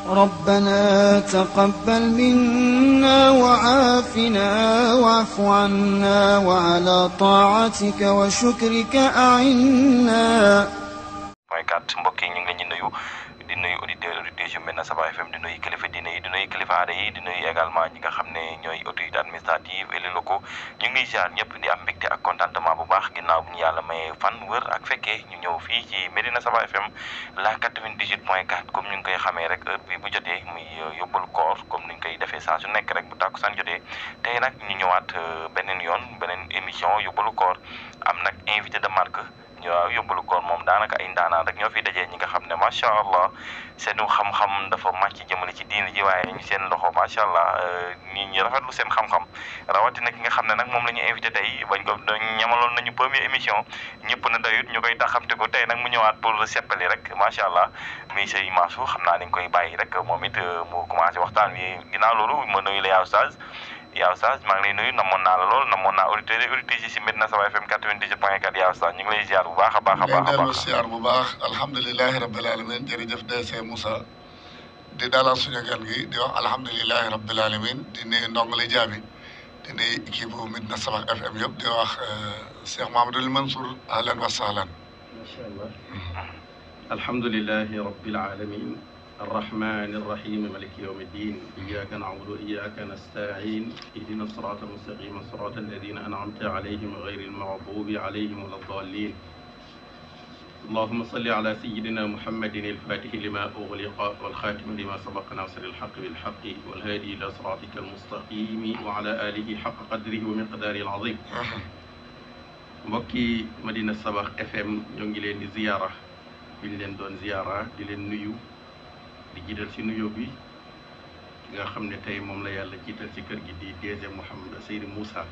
ربنا تقبل منا وعافنا واعف عنا وعلى طاعتك وشكرك أعنا. mooy kat mbokk yi ñu ngi leen di nuyu auditeurs yu Médina Sabah FM di nuyu kilifa diine yi di nuyu kilifa aada yi di nuyu également ñi nga xam ne ñooy autorités administratives et les locaux ñu ngi ziar ñëpp di am mbégte ak contentement bu baax ginnaaw bu ñu yàlla may fan wër ak fekkee ñu ñëw fii ci Médina Sabah FM la 98.4 comme ñu ngi koy xamee rek heure bi bu jotee muy yóbbalu koor comme ni ñu koy defee saa su nekk rek bu tàkkusaan jotee tey nag ñu ñëwaat beneen yoon beneen émission yóbbalu koor am nag invité de marque. waaw yóbbalu koor moom daanaka ay ndaanaan rek ñoo fi dajee ñi nga xam ne macha allah seenu xam-xam dafa màcc jëmale ci diini ji waaye ñu seen loxo macha allah nit ñi rafetlu seen xam-xam rawatina ki nga xam ne nag moom la ñu invité tey bañ ko ñamaloon nañu première émission ñëpp na doyut ñu koy taxamte ko tey nag mu ñëwaat pour seppali rek macha allah muy sëñ Mansour xam naa dañ koy bàyyi rek moom it mu commencé waxtaan wi ginnaaw loolu ma nuyu la yaa Oustaz yaa Oustaz maa ngi lay nuyu namoon naa la lool namoon naa auditeurs yi si Médina Sabah FM 98.4 yaa Oustaz ñu ngi lay ziar bu baax a baax a baax a baax ziar bu baax alhamdulilahi rabbil alamin jërëjëf DC Moussa di dalal suñu gan gi di wax alhamdulilahi rabbil alamin di nuyu ndongali jaabi di nuyu équipe bu Médina Sabah FM yëpp di wax Cheikh Mahamadul Mansour ahlan wa sahlan macha allah alhamdulilahi rabbil alamin الرحمن الرحيم مالك يوم الدين إياك نعبد وإياك نستعين اهدنا الصراط المستقيم صراط الذين أنعمت عليهم غير المغضوب عليهم ولا الضالين اللهم صل على سيدنا محمد الفاتح لما أغلق والخاتم لما سبق ناصر الحق بالحق والهادي إلى صراطك المستقيم وعلى آله حق قدره ومقداره العظيم mbokki Médina Sabah FM ñoo ngi leen di ziyaara bi ñu leen doon ziyaara di leen nuyu di jiital ci nuyoo bi ki nga xam ne tey moom la yàlla jiital ci kër gi di DG Mouhamed Seydou Moussa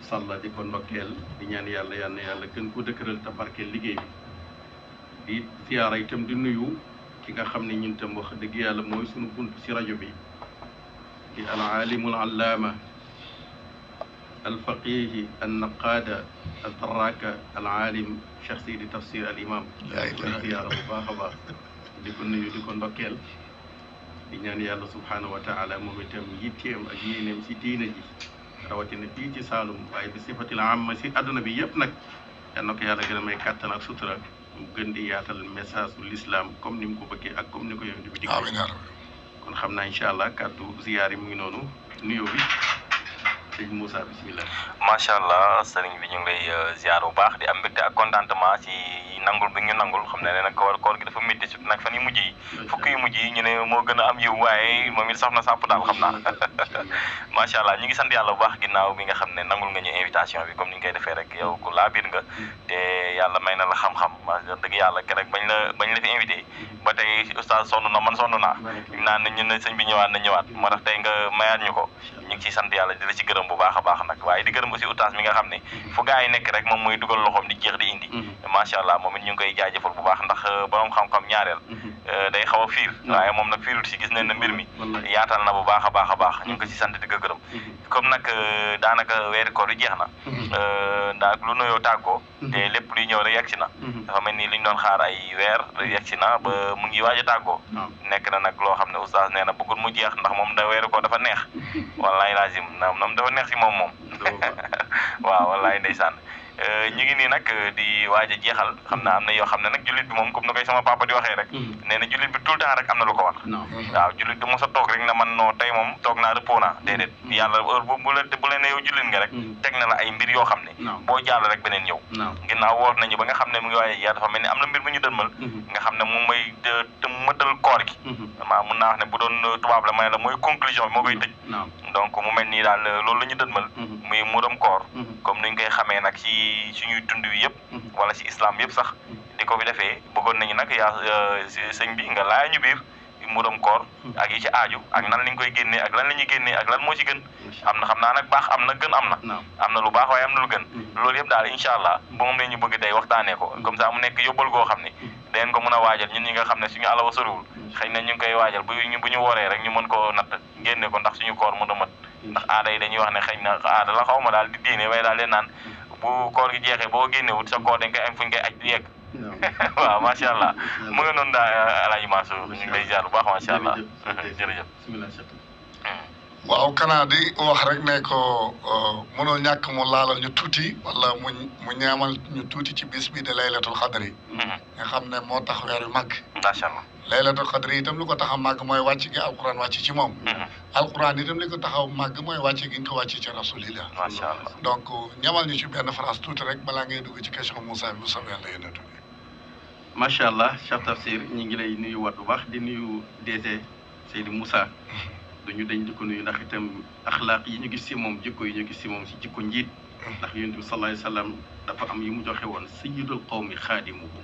Sall di ko ndokkeel di ñaan yàlla gën ko dëkkëral te barkeel liggéey bi di ziyaara itam di nuyu ki nga xam ne ñun tam wax dëgg yàlla mooy suñu bunt ci rajo bi di al alimul allaama al faqihi al naqaada al taraka al alim Cheikh Seydi Tafsir al imam ziyaara bu baax a baax di ko nuyu di ko ndokkeel di ñaan yàlla subhaanahu wa taala moom itam yitteem ak yéeneem si diina ji rawatina fii ci Saalum waaye bi sifatil amma si àdduna bi yëpp nag yal na ko yàlla gën a may kàttan ak sutura mu gën di yaatal message bu l'islam comme ni mu ko bëggee ak comme ni ko yonent bi digle kon xam naa incha allah kàddu ziyaar yi mu ngi noonu nuyoo bi sëñ Moussa bisimilah. macha allah sëriñ bi ñu ngi lay ziar bu baax di am mbégte ak contentement ci nangul bi ñu nangul xam ne nag koor gi dafa métti surtout nag fan yu mujj yi fukk yu mujj yi ñu ne moo gën a am yiw waaye moom it sax na sàpp daal xam naa macha allah ñu ngi sant yàlla bu baax ginnaaw bi nga xam ne nangul nga ñu invitation bi comme ni ñu koy defee rek yow ku laa biir nga te yàlla may na la xam-xam wax dëgg yàlla ke rek bañ la fi invité ba tey oustaz sonn na man sonn naa naan ñun ne sëñ bi ñëwaat na ñëwaat moo tax tey nga mayaat ñu ko ñu ngi ciy sant yàlla di la ci gërëm bu baax a baax nag waaye di gërëm aussi oustaz mi nga xam ne fu gaa yi nekk rek moom mooy dugal loxoom di jeex di indi macha allah moom it ñu ngi koy jaajëfal bu baax ndax borom xam-xam ñaareel day xaw a fiir waaye moom nag fiirut si gis nañ ne mbir mi yaatal na bu baax a baax ñu ngi ko si sant di ko gërëm comme nag daanaka weeri koor yi jeex na daa lu nuyoo tàggoo te lépp luy ñëw rek yegsi na dafa mel ni li ñu doon xaar ay weer yegsi na ba mu ngi waaj a tàggoo nekk na nag loo xam ne oustaz nee na bëggul mu jeex ndax moom da weeri koor dafa neex wallaay lazim nam dafa neex si moom waaw wallaay ndeysaan ñu ngi nii nag di waaj a jeexal xam naa am na yoo xam ne nag jullit bi moom comme na koy sama papa di waxee rek nee na jullit bi tout le temps rek am na lu ko war waaw jullit du mos a toog rek na man noo tey moom toog naa repos naa déedéet yàlla heure bu leen ne yow jullit nga rek teg na la ay mbir yoo xam ne boo jàll rek beneen ñëw ginnaaw woor nañu ba nga xam ne mu ngi waaye jeex dafa mel ni am na mbir bu ñu dënmal nga xam ne moom mooy mëtal koor gi maa mun naa wax ne bu doon tubaab la may la mooy conclusion bi moo koy tëj donc mu mel nii daal loolu la ñu dënmal muy muram koor comme niñ koy xamee nag ci suñuy tund wi yëpp wala ci islam yëpp sax di ko fi defee bëggoon nañu nag yaa sëñ bi nga laaya ñu biir muram koor ak yi ci aaju ak nan lañ koy génnee ak lan la ñuy génnee ak lan moo ci gën am na xam naa nag baax am na gën am na lu baax waaye am na lu gën loolu yëpp daal incha allah ba moom la ñu bëgg day waxtaanee ko comme ça mu nekk yóbbal goo xam ne dangeen ko mën a waajal ñun ñi nga xam ne suñu alawa soriwul xëy na ñu ngi koy waajal bu ñu wooree rek ñu mën koo natt génne ko ndax suñu koor mën a mat ndax aada yi dañuy wax ne xëy na aada la xaw ma daal di diine waaye daal leen naan bu koor gi jeexee boo génnewut sa koor dañ koy am fu ñu koy aj yegg waaw macha allah mu ngi noonu daal Alaaji Mansour ñu ngi lay ziar bu baax macha allah jërëjëf. waaw kanaa di wax rek ne ko mënul ñàkk mu laalal ñu tuuti wala mu ñaamal ñu tuuti ci bis bi de laylatul xadri nga xam ne moo tax weer wi màgg. macha allah laylatul xadri itam li ko tax a màgg mooy wàcc gi alquran wàcc ci moom. alquran itam li ko tax a màgg mooy wàcc gi nga ko wàcc ci rasulillah. macha allah donc ñamal ñu ci benn phrase tuuti rek balaa ngay dugg ci question Moussa bi bu soobee yàlla yéen a tuuti. macha allah Cheikh Tafsir ñu ngi lay nuyuwaat bu baax di nuyu DG Seydi Moussa. duñu dañ di ko nuyu ndax itam axlaaq yi ñu gis si moom jikko yi ñu gis si moom si jikko njiit. ndax yonent bi sallallahu alayhi wa sallam dafa am yu mu joxe woon sayyidul qawmi xaadimuhum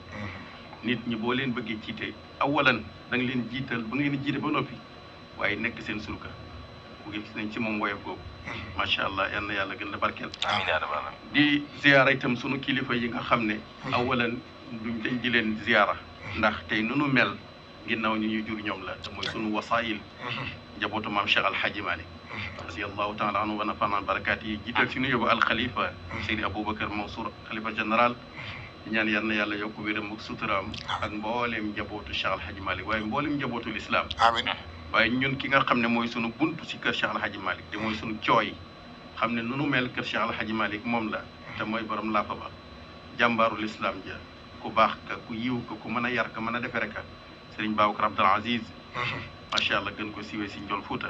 nit ñi boo leen bëggee jiite awalan da nga leen jiital ba ngeen jiite ba noppi waaye nekk seen surga bu gis nañ ci moom woyof googu. macha allah yal na yàlla gën a barkeel. amiin yaa rabbal aalamiin. di ziyaara itam sunu kilifa yi nga xam ne. awalan duñ dañ di leen ziyaara. ndax tey nu nu mel ginnaaw ñi ñu jur ñoom la te mooy sunu wasaayil. njabootu maam Cheikh Al Hadji Malick radiyallahu taala anhu wa nafa'ana barakaat yi jiital si nuyu ba alxalifa Seydi Aboubacar Mansour xalifa général di ñaan yal na yàlla yokk wéram ak suturaam ak mbooleem njabootu Cheikh Al Hadji Malick waaye mbooleem njabootu lislaam amiin waaye ñun ki nga xam ne mooy sunu buntu si kër Cheikh Al Hadji Malick te mooy sunu cooy xam ne nunu mel kër Cheikh Al Hadji Malick moom la te mooy borom laafa ba jàmbaaru lislaam ja ku baax ka ku yiw ka ku mën a yar ka mën a defere ka Serigne Babacar Abdoul Aziz macha allah gën ko siwee si Njol Fuuta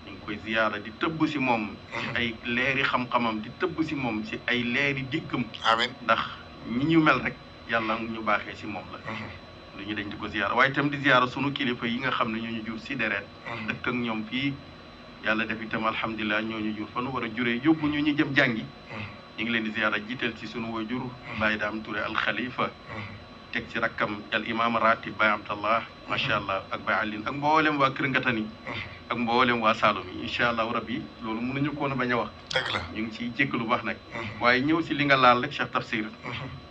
ñu ngi koy ziyaara di tëbb si moom ci ay leeri xam-xamam di tëbb si moom si ay leeri diggam amiin ndax ñi ñu mel rek yàlla ñu baaxee si moom la lu ñu dañ di ko ziyaara waaye itam di ziyaara sunu kilifa yi nga xam ne ñoo ñu jur si deret dëkk ak ñoom fii yàlla def itam alhamdulilah ñoo ñu jur fa nu war a juree yóbbu ñu jëm jàngi ñu ngi leen di ziyaara jiital ci sunu wajur Baye Dame Touré al Khalifa teg ci rakkam al imam ratib Baye Abdallah macha allah ak Baye Aline ak mboolem waa Kër Ngatani ak mboolem waa Saloum yi incha allah rabbi loolu mënuñu ko woon a bañ a wax. dëgg la ñu ngi ciy jégg lu baax nag. waaye ñëw si li nga laal rek Cheikh Tafsir.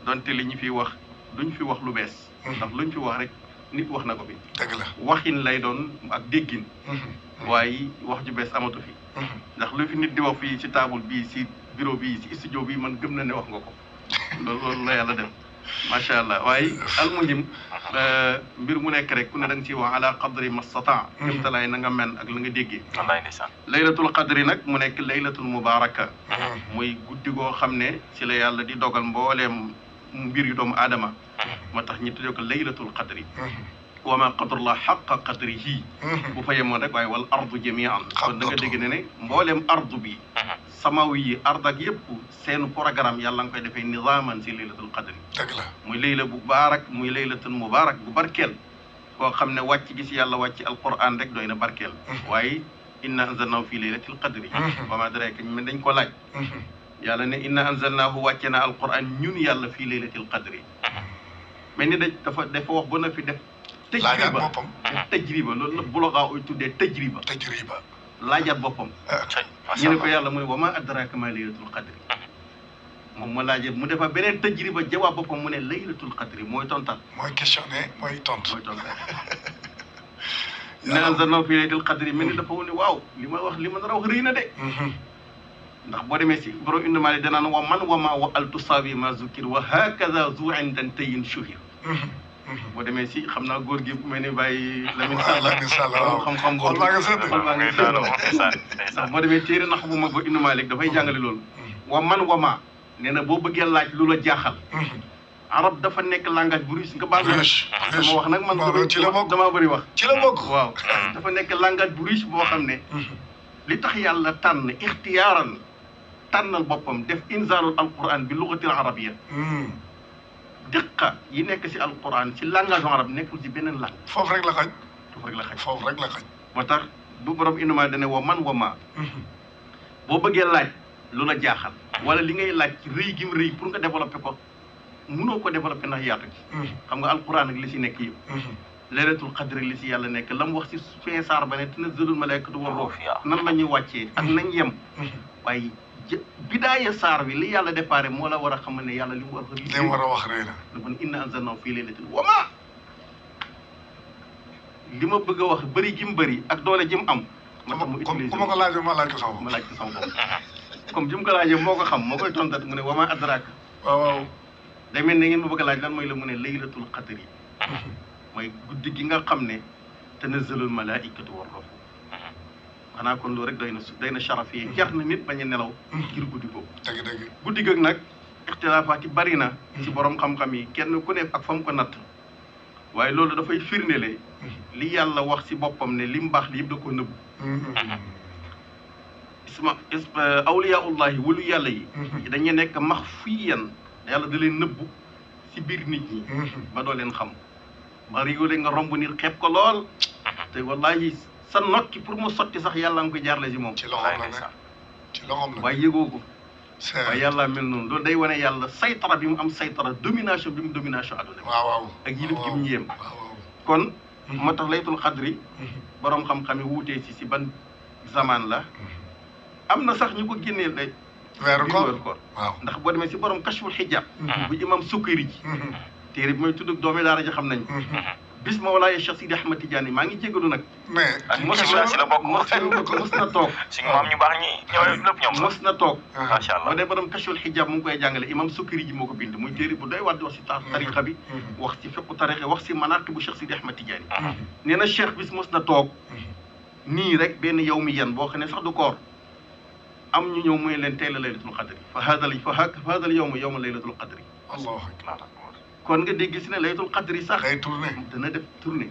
donte li ñu fi wax duñ fi wax lu bees. ndax luñ fi wax rek nit wax na ko fi. dëgg la waxin lay doon ak déggin. waaye wax ju bees amatu fi. ndax lu fi nit di wax fii si table bii si bureau bii si studio bii man gëm na ne wax nga ko loolu la yàlla def. macha allah waaye almuhim mbir mu nekk rek ku ne da nga ciy wax ala qadri mastata kémtalaay na nga men ak la nga déggee laylatul qadri nag mu nekk laylatul mubaraka muy guddi goo xam ne ci la yàlla di dogal mbooleem mbir yu doomu aadama moo tax ñu tuddee ko laylatul qadri wa ma qadrullah xaqa qadrihi bu fa yemoon rek waaye wal ardu jamian kon da nga dégg ne mbooleem ardu bi samawi yi ard ak yëpp seen programme yàlla nga koy defee nizaaman si laylatul qadri dëgg la muy layla bu baarak muy laylatul mubarak bu barkeel koo xam ne wàcc gi si yàlla wàcc alquran rek doy na barkeel waaye inna anzalnahu fi laylatil qadri wa ma adraka men dañ ko laaj yàlla ne inna anzalnahu wàcce na alquran ñun yàlla fii laylatil qadri mais ni dafa wax ba na fi def laajaat boppam tajriba loolu la buloxaa oy tuddee tajriba laajaat boppam ñu ne ko yàlla mu ne wa ma adraka ma laylatul qadri moom ma laajee mu defa beneen tajriba jawaab boppam mu ne laylatul qadri mooy tontal mooy questionné mooy tontu ne anzalnahu fi laylatul qadri mel ni dafa wane waaw li ma nar a wax rëy na de ndax boo demee si borom indamaali danaan wa man wa ma wa al tusaawi ma zukir wa hakaza zu indan tayin shuhir boo demee si xam naa góor gi bu mel ni Baye Lamine Sall xam-xam boobu ndax boo demee téere nax bu mag ba Ibnu Malik dafay jàngale loolu wa man wa ma nee na boo bëggee laaj lu la jaaxal arab dafa nekk langage bu riche nga baal ma sama wax nag man dama bëri wax ci la bokk waaw dafa nekk langage bu riche boo xam ne li tax yàlla tànn ixtiyaaran tànnal boppam def inzaalul alquran bi lugatil arabia diqa yi nekk si alquran si langage arab nekkul si beneen langue foofu rek la xaj foofu rek la xaj moo tax bu borom inuma dane wa man wa ma boo bëggee laaj lu la jaaxal wala li ngay laaj ci rëy gi mu rëy pour nga développé ko mënoo ko développé ndax yaatu gi xam nga alquran ak li si nekk yëpp laylatul qadr li si yàlla nekk la mu wax si fin saar ba ne tanazzalul malaikatu war ruux nan la ñuy wàccee ak nañ yem waaye bidaaya saar bi li yàlla déparé moo la war a xam ne yàlla li mu war a wax rëy na kon inna anzalnahu fii laylatin wa ma li ma bëgg a wax bëri gi mu bëri ak doole ji mu am ma tax mu utilisé ku ma ko laajee ma laaj ko sama bopp comme ji mu ko laajee moo ko xam moo koy tontat mu ne wa ma adraka waaw day mel ne ngeen ma bëgg a laaj lan mooy la mu ne laylatul qadri mooy guddi gi nga xam ne tanazzalul malaikatu war ruuh xanaa kon loolu rek doy na sharaf yi jar na nit bañ a nelaw ngir guddi boobu dëgg guddi goog nag ixtilaafaat yi bari na ci borom xam-xam yi kenn ku ne ak fa mu ko natt waaye loolu dafay firndele li yàlla wax ci boppam ne li mu baax li yëpp da ko nëbb awliyaullahi walu yàlla yi dañuy nekk maxfiyan yàlla da leen nëbbu ci biir nit ñi ba doo leen xam ba rigole nga romb nit xeeb ko lool te wallahi sa nokki pour mu sotti sax yàlla nga koy jaarle ci moom ci loxoom la nekk ci loxoom la waaye yëgoo ko waaye yàlla mel noonu loolu day wane yàlla saytara bi mu am saytara domination bi mu domination adduna bi waaw ak yilif gi mu yéem waaw kon moo tax laytul xadri borom xam-xam yi wuutee si ban zaman la am na sax ñu ko génnee lay weeru koor waaw ndax boo demee si borom kashful xijaab bu imam sukkari ji téere bi may tudd doomi daara ji xam nañ bis ma walaay Cheikh Sidi Ahmad Tidiane maa ngi jégalu nag mais si la bokk mos na toog suñu maam ñu baax ñi ñooy lépp ñoom mos na toog macha allah boo dee borom kashful xijaab mu ngi koy jàngale imam sukkari ji moo ko bind muy téere bu doy war di wax si tariqa bi wax si fiqu tariqa wax si manaqibu Cheikh Sidi Ahmad Tidiane nee na cheikh bis mos na toog nii rek benn yow mi yan boo xam ne sax du koor am ñu ñëw muy leen tey la laylatul qadri fa hadal yawma yawma laylatul qadri allahu akbar kon nga dégg si ne laylatul qadri sax day tourné dana def tournée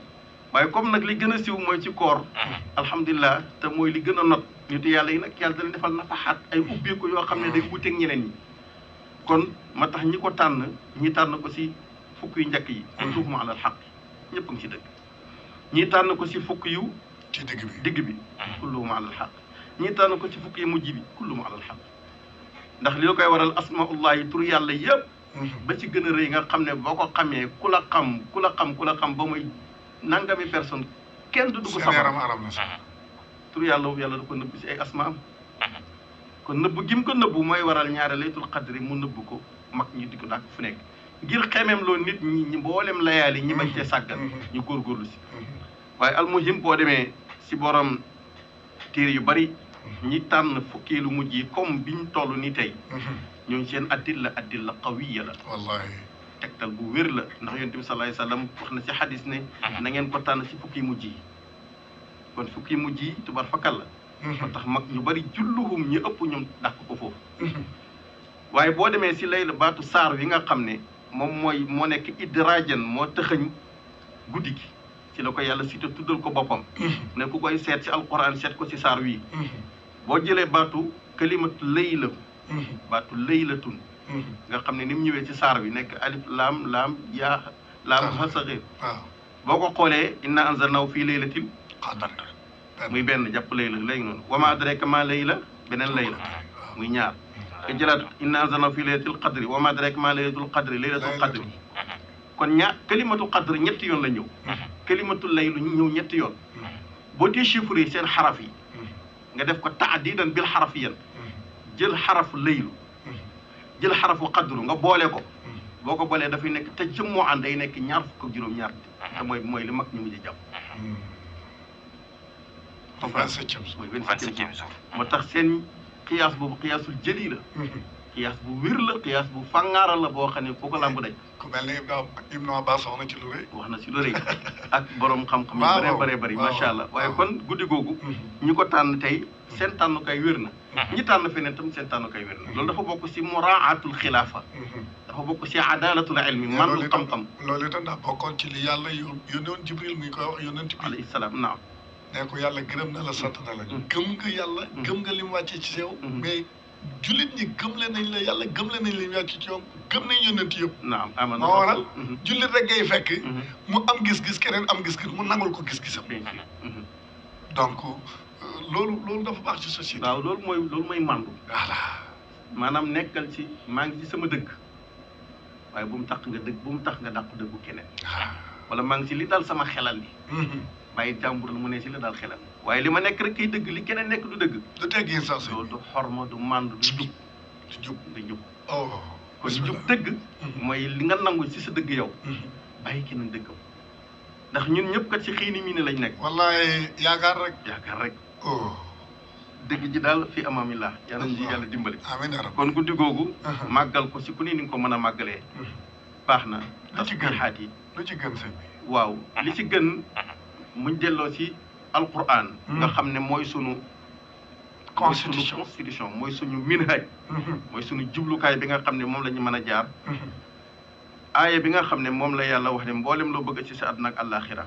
waaye comme nag li gën a siiw mooy ci koor alhamdulilah te mooy li gën a not nitu yàlla yi nag yàlla dana defal nafaxaat ay ubbeeku yoo xam ne day wuteeg ñeneen ñi kon ma tax ñi ko tànn ñi tànn ko si fukk yu njëkk yi kulluhum alal xaq ñëpp a ngi si dëgg ñi tànn ko si fukk yu ci digg bi kulluhum alal xaq ñi tànn ko ci fukk yu mujj bi kulluhum alal xaq ndax li la koy waral asmaullahi tur yàlla yëpp ba ci gën a rëy nga xam ne boo ko xamee ku la xam ba muy nangami personne kenn du dugg sama aram na sax tur yàlla da ko nëbb si ay asmaam kon nëbb gi mu ko nëbb mooy waral ñaare laytul qadri mu nëbb ko mag ñi di ko dàkk fu nekk ngir xemeem loo nit ñi mboolem layaali ñi bañ cee sàggan ñu góorgóorlu si waaye almuhim boo demee si borom téere yu bari ñi tànn fukkeelu mujj yi comme biñ toll ni tey ñooñu seen addilla qawiya la wallahi tegtal bu wér la ndax yonent bi sallallahu alayhi wasallam wax na si xadis ne na ngeen ko tànn si fukki mujj yi kon fukki mujj yi tubar fakal la moo tax mag ñu bari julluhum ñu ëpp ñoom dàq ko foofu waaye boo demee si lay la baatu saar wi nga xam ne moom moo nekk idrajan moo tëxëñ guddi gi ci la ko yàlla si te tuddal ko boppam ne ku koy seet si alquran seet ko si saar wi boo jëlee baatu kalimatu layla baatu laylatun nga xam ne ni mu ñëwee ci saar bi nekk alif laam yaa laam hasaxir boo ko xoolee inna anzalnahu fii laylatil qadr muy benn jàpp layla léegi noonu wa ma adraka ma layla beneen layla muy ñaar nga jëlaat inna anzalnahu fii laylatil qadri wa ma adraka ma laylatul qadri laylatul qadri kon kalimatu qadr ñetti yoon la ñëw kalimatu laylu ñëw ñetti yoon boo dee chiffre yi seen xaraf yi nga def ko taadidan bil xarafiyan jël xarafu laylu jël xarafu qadru nga boole ko boo ko boolee dafay nekk te jëm moo ànd day nekk ñaar fukk ak juróom-ñaar te mooy li mag ñu mujj jàpp. mooy 27e jour moo tax seen xiyaas boobu xiyaasul jëli la. xiyaas bu wér la xiyaas bu fàngaaral la boo xam ne foo ko làmb daj. ku mel ni Ibnu Abbas wax na ci lu rëy. wax na ci lu rëy ak borom xam-xam yu bëree bëri macha allah waaye kon guddi googu ñi ko tànn tey seen tànnukaay wér na. ñi tànn feneen tam seen tànnukaay wér na loolu dafa bokk si muraatul xilaafa. dafa bokk si adalatul ilmi manul xam-xam. loolu itam ndax bokkoon ci li yàlla yónnoon Jibril mi koy wax yónnent bi. alayhi salaam naam. ne ko yàlla gërëm na la sant na la. gëm nga yàlla. gëm nga li mu wàccee ci yow. mais jullit ñi gëmle nañ la yàlla gëmle nañ li mu wàccee ci yow gëm nañ yónnent yëpp. naam amoon moo waral jullit rek ngay fekk. mu am gis-gis keneen am gis-gis mu nangul ko gis-gisam. donc loolu dafa baax ci société. waaw loolu mooy mandu. voilà. maanaam nekkal ci maa ngi ci sama dëgg waaye bu mu tax nga dàqu dëggu keneen. wala maa ngi ci li dal sama xelal li. bàyyi jàmbur la mu ne ci li dal xelal. waaye li ma nekk rek kay dëgg li keneen nekk du dëgg. du teggin sax loolu du xorma du mandu du jub. du jub. oh. kon jub dëgg. mooy li nga nangu ci sa dëgg yow. bàyyi keneen dëggam. ndax ñun ñëpp kat ci xëy na mii ne lañ nekk. wallaay yaakaar rek. oh. dëgg ji daal fi amaamillah yàlla ñu yàlla dimbali. amiin kon guddi googu. màggal ko si ku ne ni nga ko mën a màggalee. baax na lu ci gën tasbihaat yi lu ci gën sëñ bi waaw li ci gën muñ delloo ci alquran nga xam ne mooy sunu constitution mooy suñu minhaj mooy suñu jublukaay bi nga xam ne moom la ñu mën a jaar aaya bi nga xam ne moom la yàlla wax ne mboolem loo bëgg ci sa àdduna ak àllaaxira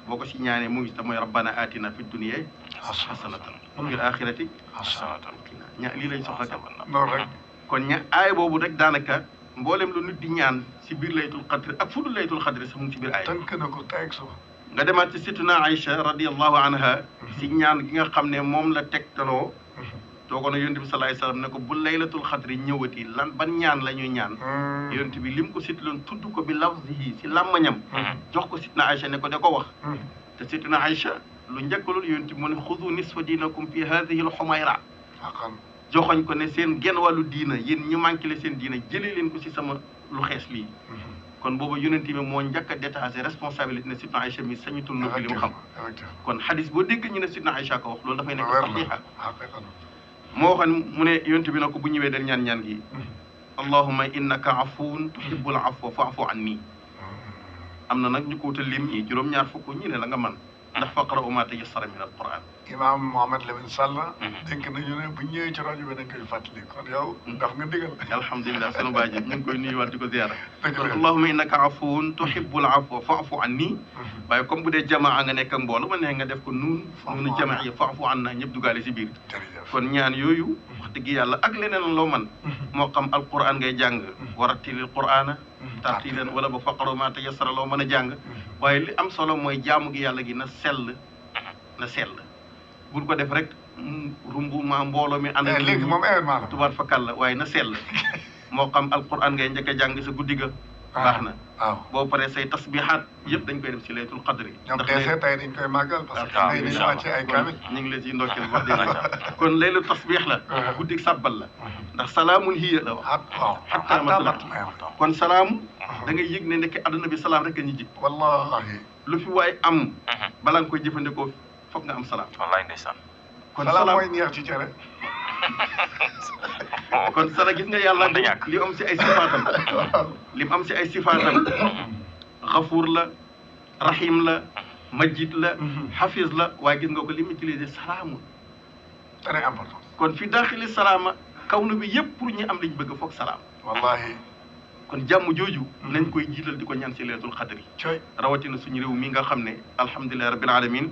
boo ko ci ñaanee mu ngi te mooy rabbana atina fi dunya hasanatan wa fil axirati hasanatan lii lañ soxla kat noonu rek kon aaya boobu rek daanaka mboolem lu nit di ñaan ci biir laytul xadri ak fu dul laytul xadri sax mu ngi ci biir aaya tënk na ko tey ak suba nga demaat ci situna Aïcha radiyallahu anha ci ñaan gi nga xam ne moom la tegtaloo toogoon na yonent bi sallallahu alayhi wasallam ne ko bu laylatul xadri ñëwati lan ban ñaan la ñuy ñaan yonent bi lim ko situloon tudd ko bi lafzihi ci làmmañam jox ko situna Aïcha ne ko da ko wax te situna Aïcha lu njëkkalul yonent bi mu ne xudu nisfa diinakum fi hadihi al xumayra joxoñ ko ne seen genn wàllu diina yéen ñu manqué le seen diina jëlee leen ko ci sama lu xees lii kon boobu yonent bi moo njëkk a détaché responsabilité ne Sidna Aïcha mi sañutul noppi li mu xam kon xadis boo dégg ñu ne Sidna Aïcha ko wax loolu dafay nekk saxiixa moo waxoon mu ne yonent bi na ko bu ñëwee del ñaan gi allahumma innaka afuwun tuhibbul afwa fa'fu anni am na nag ñu ko wutal lim ñi juróom-ñaar fukk ñi ne la nga man ndax faqra'u ma tayassara min al-Qur'an Imam Mohamed Lamine Sall dénk nañu ne bu ñëwee ci rajo bi dañ koy fàttali kon yow daf nga digal alhamdulilah sunu baaji ñu ngi koy nuyuwaat di ko ziyaara kon allahumma innaka afuwun tuhibbul afwa fa'fu anni waaye comme bu dee jamaa nga nekk ak mbooloo ma ne nga def ko nuunu jamaa yi fa'fu anna ñëpp dugaale si biir kon ñaan yooyu wax dëgg yàlla ak leneen loo man moo xam alquran ngay jàng warattilil qur'ana tartilan wala ba faqru ma tayassara loo mën a jàng waaye li am solo mooy jaamu gi yàlla gi na sell bul ko def rek rumbu ma mbooloo mi ànd léegi moom événement la tubaar fa kàlla waaye na sell moo xam alquran ngay njëkk a jàng sa guddi ga baax na waaw boo paree say tasbihaat yëpp dañ koy def ci laylatul qadri ñoom dese tey dañ koy màggal parce que tey dañu wàcce ay kamil ñu ngi leen ciy ndokkeel wax dëgg kon laylatul tasbih la guddi sàbbal la ndax salaamun hiya la wax hatta matla kon salaamu da ngay yëg ne nekk adduna bi salaam rek a ñu jig wallahi lu fi waay am balaa nga koy jëfandikoo foog nga am salaam wallaay ndeysaan kon salaam mooy ñeex ci cere kon sala gis nga yàlla li am si ay sifaatam li mu am si ay sifaatam xafuur la rahim la majid la hafiz la waaye gis nga ko li mu utilisé salaamun très important kon fi daaxili salaama kaw na bi yëpp pour ñu am liñ bëgg foog salaam wallahi kon jàmm jooju nañ koy jiital di ko ñaan si laylatul xadri rawatina suñu réew mi nga xam ne alhamdulilah rabbil alamin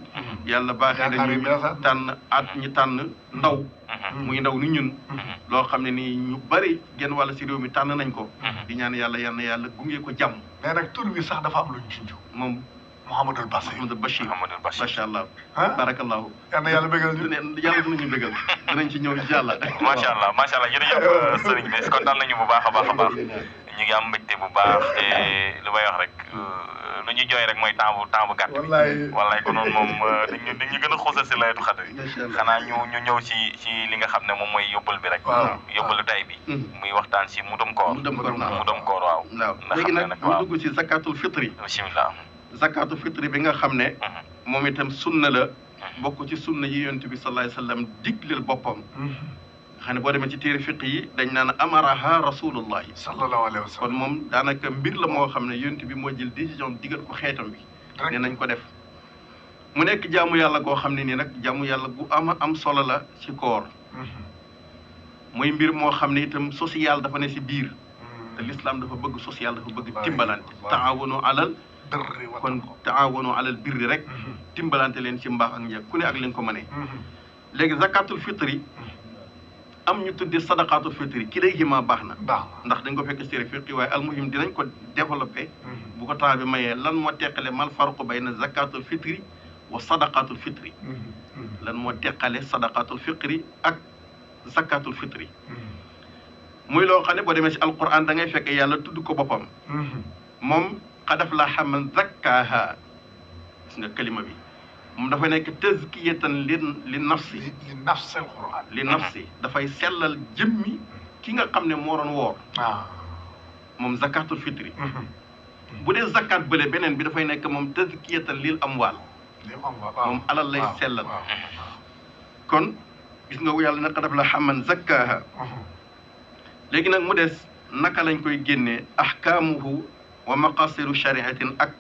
yàlla baaxee nañu tànn ñi tànn ndaw muy ndaw ni ñun loo xam ne nii ñu bari genn wàll si réew mi tànn nañ ko di ñaan yàlla yàlla gunge ko jàmm mais nag tur bi sax dafa am luñ junj moom Mouhamadul Bachir macha allah barakallahu yal na yàlla bégal ñu yàlla dinañu bégal dinañ ci ñëw incha allah macha allah jërëjëf sëriñ bi kontaan nañu bu baax a baax ñu ngi am mbégte bu baax te lu may wax rek lu ñu jooy rek mooy temps bu gàtt bi wallaay ko noonu moom dañu gën a xuusal si laylatul xadri xanaa ñu ñëw ci li nga xam ne moom mooy yóbbal bi rek yóbbalu tay bi muy waxtaan si mudum koor waaw léegi nag ñu dugg ci zakatul fitri bismillah zakatul fitri bi nga xam ne moom itam sunna la bokk ci sunna yi yonent bi sallallahu alayhi wasallam digleel boppam xam ne boo demee ci téere fiq yi dañ naan amaraha rasulullahi sallallahu alayhi wa sallam kon moom daanaka mbir la moo xam ne yonent bi moo jël décision digal ko xeetam bi ne nañ ko def mu nekk jaamu yàlla goo xam ne nii nag jaamu yàlla gu am solo la ci koor muy mbir moo xam ne itam social dafa ne si biir te l'islam dafa bëgg social dafa bëgg timbalante taawanu alal kon taawanu alal birri rek timbalante leen ci mbaax ak njëkk ku ne ak leen ko mënee léegi zakatul fitri am ñu tuddi sadaqatul fitri ki lay jëmaa baax na ndax dañ ko fekk ci fiqi waaye almuhim dinañ ko développé bu ko temps bi mayee lan moo teqale mal farqu bayna zakatul fitri wa sadaqatul fitri lan moo teqale sadaqatul fitri ak zakatul fitri muy loo xam ne boo demee ci alquran da ngay fekk yàlla tudd ko boppam moom qad aflaha man zakkaaha gis nga kalima bi moom dafa nekk tazkiyatan li nafsi alquran li nafsi dafay sellal jëmmi ki nga xam ne moo doon woor moom zakatul fitri bu dee zakat bële beneen bi dafay nekk moom tazkiyatan lil amwaal moom alal lay sellal kon gis nga yàlla ne qad aflaha man zakkaaha léegi nag mu des naka lañ koy génnee ahkaamuhu wa maqasiru shariatin ak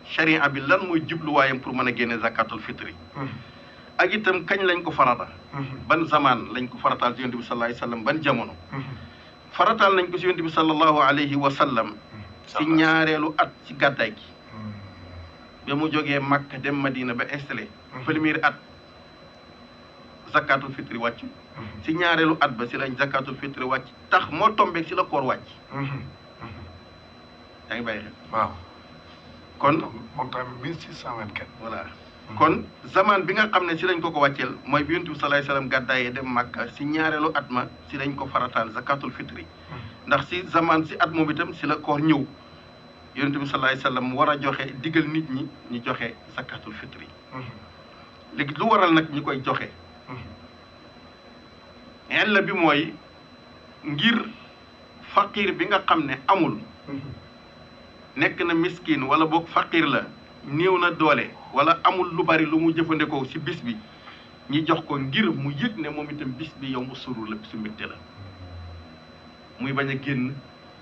sharia bi lan mooy jubluwaayam pour mën a génne zakatul fitri ak itam kañ lañ ko farata ban zaman lañ ko farataal ci yonent bi sallallahu alayhi wa sallam ban jamono farataal nañ ko ci yonent bi sallallahu alayhi wa sallam ci ñaareelu at ci gàddaay gi ba mu jógee Makka dem Madina ba installé premier at zakatul fitri wàcc ci ñaareelu at ba si lañ zakatul fitri wàcc tax moo tombeeg si la koor wàcc yaa ngi bàyyi xel waaw kon moom tamit 1624 voilà kon zaman bi nga xam ne si lañ ko wàcceel mooy bi yonent bi sallallahu alayhi wasallam gàddaayee dem Makka si ñaareelu at ma si lañ ko farataal zakatul fitri ndax si zaman si at moom itam si la koor ñëw yonent bi sallallahu alayhi wasallam war a joxe digal nit ñi ñu joxe zakatul fitri léegi lu waral nag ñi koy joxe illa bi mooy ngir faqir bi nga xam ne amul nekk na miskin wala boog faqir la néew na doole wala amul lu bari lu mu jëfandikoo ci bis bi ñi jox ko ngir mu yëg ne moom itam bis bi yow mu surur la bisu mbégte la muy bañ a génn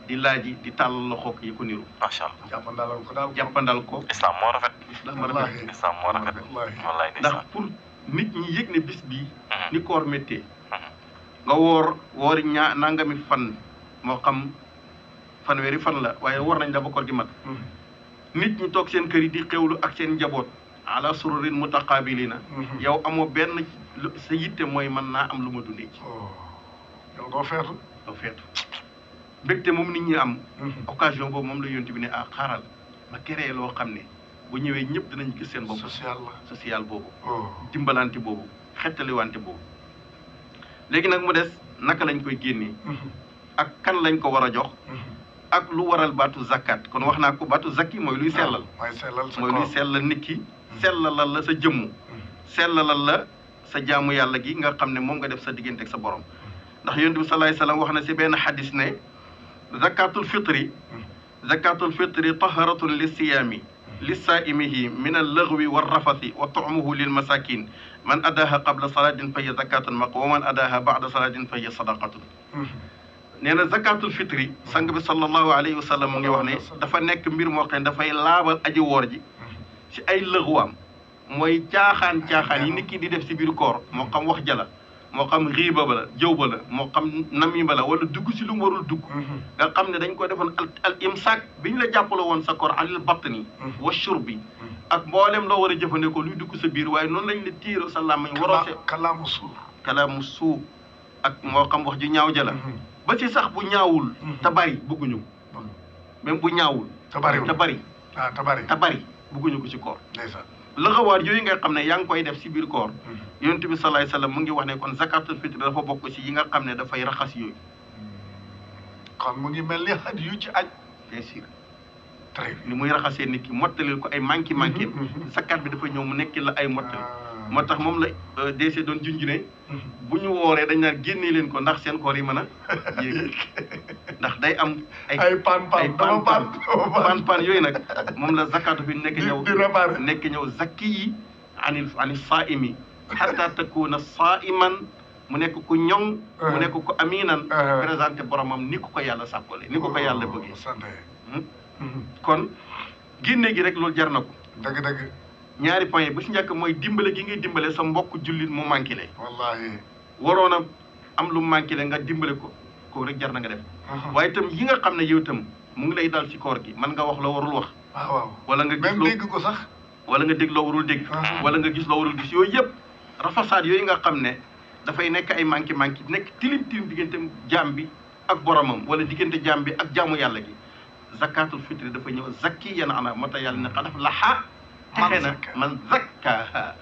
di laaji di tàllal loxo yi ko niru macha allah jàppandalal ko daal jàppandal ko islam moo rafet islam moo rafet islam moo rafet wallaay ndax pour nit ñi yëg ne bis bi ni koor méttee nga woori nangami fan moo xam fanweeri fan la waaye war nañ la ba koor gi mat nit ñi toog seen kër yi di xewlu ak seen njaboot ala sururin mutaqabilina yow amoo benn sa yitte mooy mën naa am lu ma dundee ci yow doo feetu mbégte moom nit ñi am occasion boobu moom la yonent bi ne xaaral ma créé loo xam ne bu ñëwee ñëpp dinañ gis seen bopp social boobu dimbalante boobu xettaliwante boobu léegi nag mu des naka lañ koy génnee ak kan lañ ko war a jox ak lu waral baatu zakat kon wax naa ko baatu zakki mooy luy sellal mooy luy sellal nit ki sellalal la sa jëmmu sellalal la sa jaamu yàlla gi nga xam ne moom nga def sa diggante ak sa borom ndax yonent bi sallallahu alayhi wasallam wax na si benn xadis ne zakatul fitri taharatun li siyaami li saa'imihi min al-laghwi wa rafathi wa tu'muhu lil masakin man adaha qabla salatin fa hiya zakatun maqbula wa man adaha ba'da salatin fa hiya sadaqatun nee na zakatul fitri sang bi sallallahu alayhi wa sallam mu ngi wax ne dafa nekk mbir moo xam ne dafay laabal aji woor ji ci ay lëguwaam mooy caaxaan yi nit ki di def si biir koor moo xam wax jala moo xam riiba ba la jëw ba la moo xam namima la wala dugg si lu mu warul dugg nga xam ne dañ ko defoon al imsaak bi ñu la jàppale woon sa koor alil batni wa shurbi ak mboolem loo war a jëfandikoo luy dugg sa biir waaye noonu lañ la tiiro sa làmmiñ waroo se kalaamu suur ak moo xam wax ju ñaaw jala ba ci sax bu ñaawul te bari bëgguñu même bu ñaawul te bari bëgguñu ko ci koor lëxawaat yooyu nga xam ne yaa ngi koy def si biir koor yonent bi sallallahu alayhi wasallam mu ngi wax ne kon zakatul fitr dafa bokk si yi nga xam ne dafay raxas yooyu kon mu ngi mel ni xaj yu ci aj bien sûr très bien ni muy raxasee nit ki mottalil ko ay manqué zakat bi dafa ñëw mu nekk la ay mottali moo tax moom la DC doon junj ne bu ñu wooree dañ naan génnee leen ko ndax seen koor yi mën a yéeg ndax day am ay pan yooyu nag moom la zakatu fi nekk ñëw zakki yi ani saa'imi hatta takuna saa'iman mu nekk ku ñoŋ mu nekk ku aminan présenté boromam ni ko yàlla sàkkole ni ko yàlla bëggee kon génne gi rek loolu jar na ko dëgg ñaari point bu si njëkk mooy dimbale gi ngay dimbale sa mbokk jullit mu manqué le wallaahi waroon a am lu manqué le nga dimbale ko rek jar na nga def waaye itam yi nga xam ne yow itam mu ngi lay dal ci koor gi mën nga wax loo warul wax waaw wala nga gis même dégg ko sax wala nga dégg loo warul dégg wala nga gis loo warul gis yooyu yëpp rafasaat yooyu nga xam ne dafay nekk ay manqué nekk tilim diggante jaam bi ak boromam wala diggante jaam bi ak jaamu yàlla gi zakatul fitri dafa ñëw zakki yan ana moo tax yàlla ne xadaf laxaa texe na man zakkaha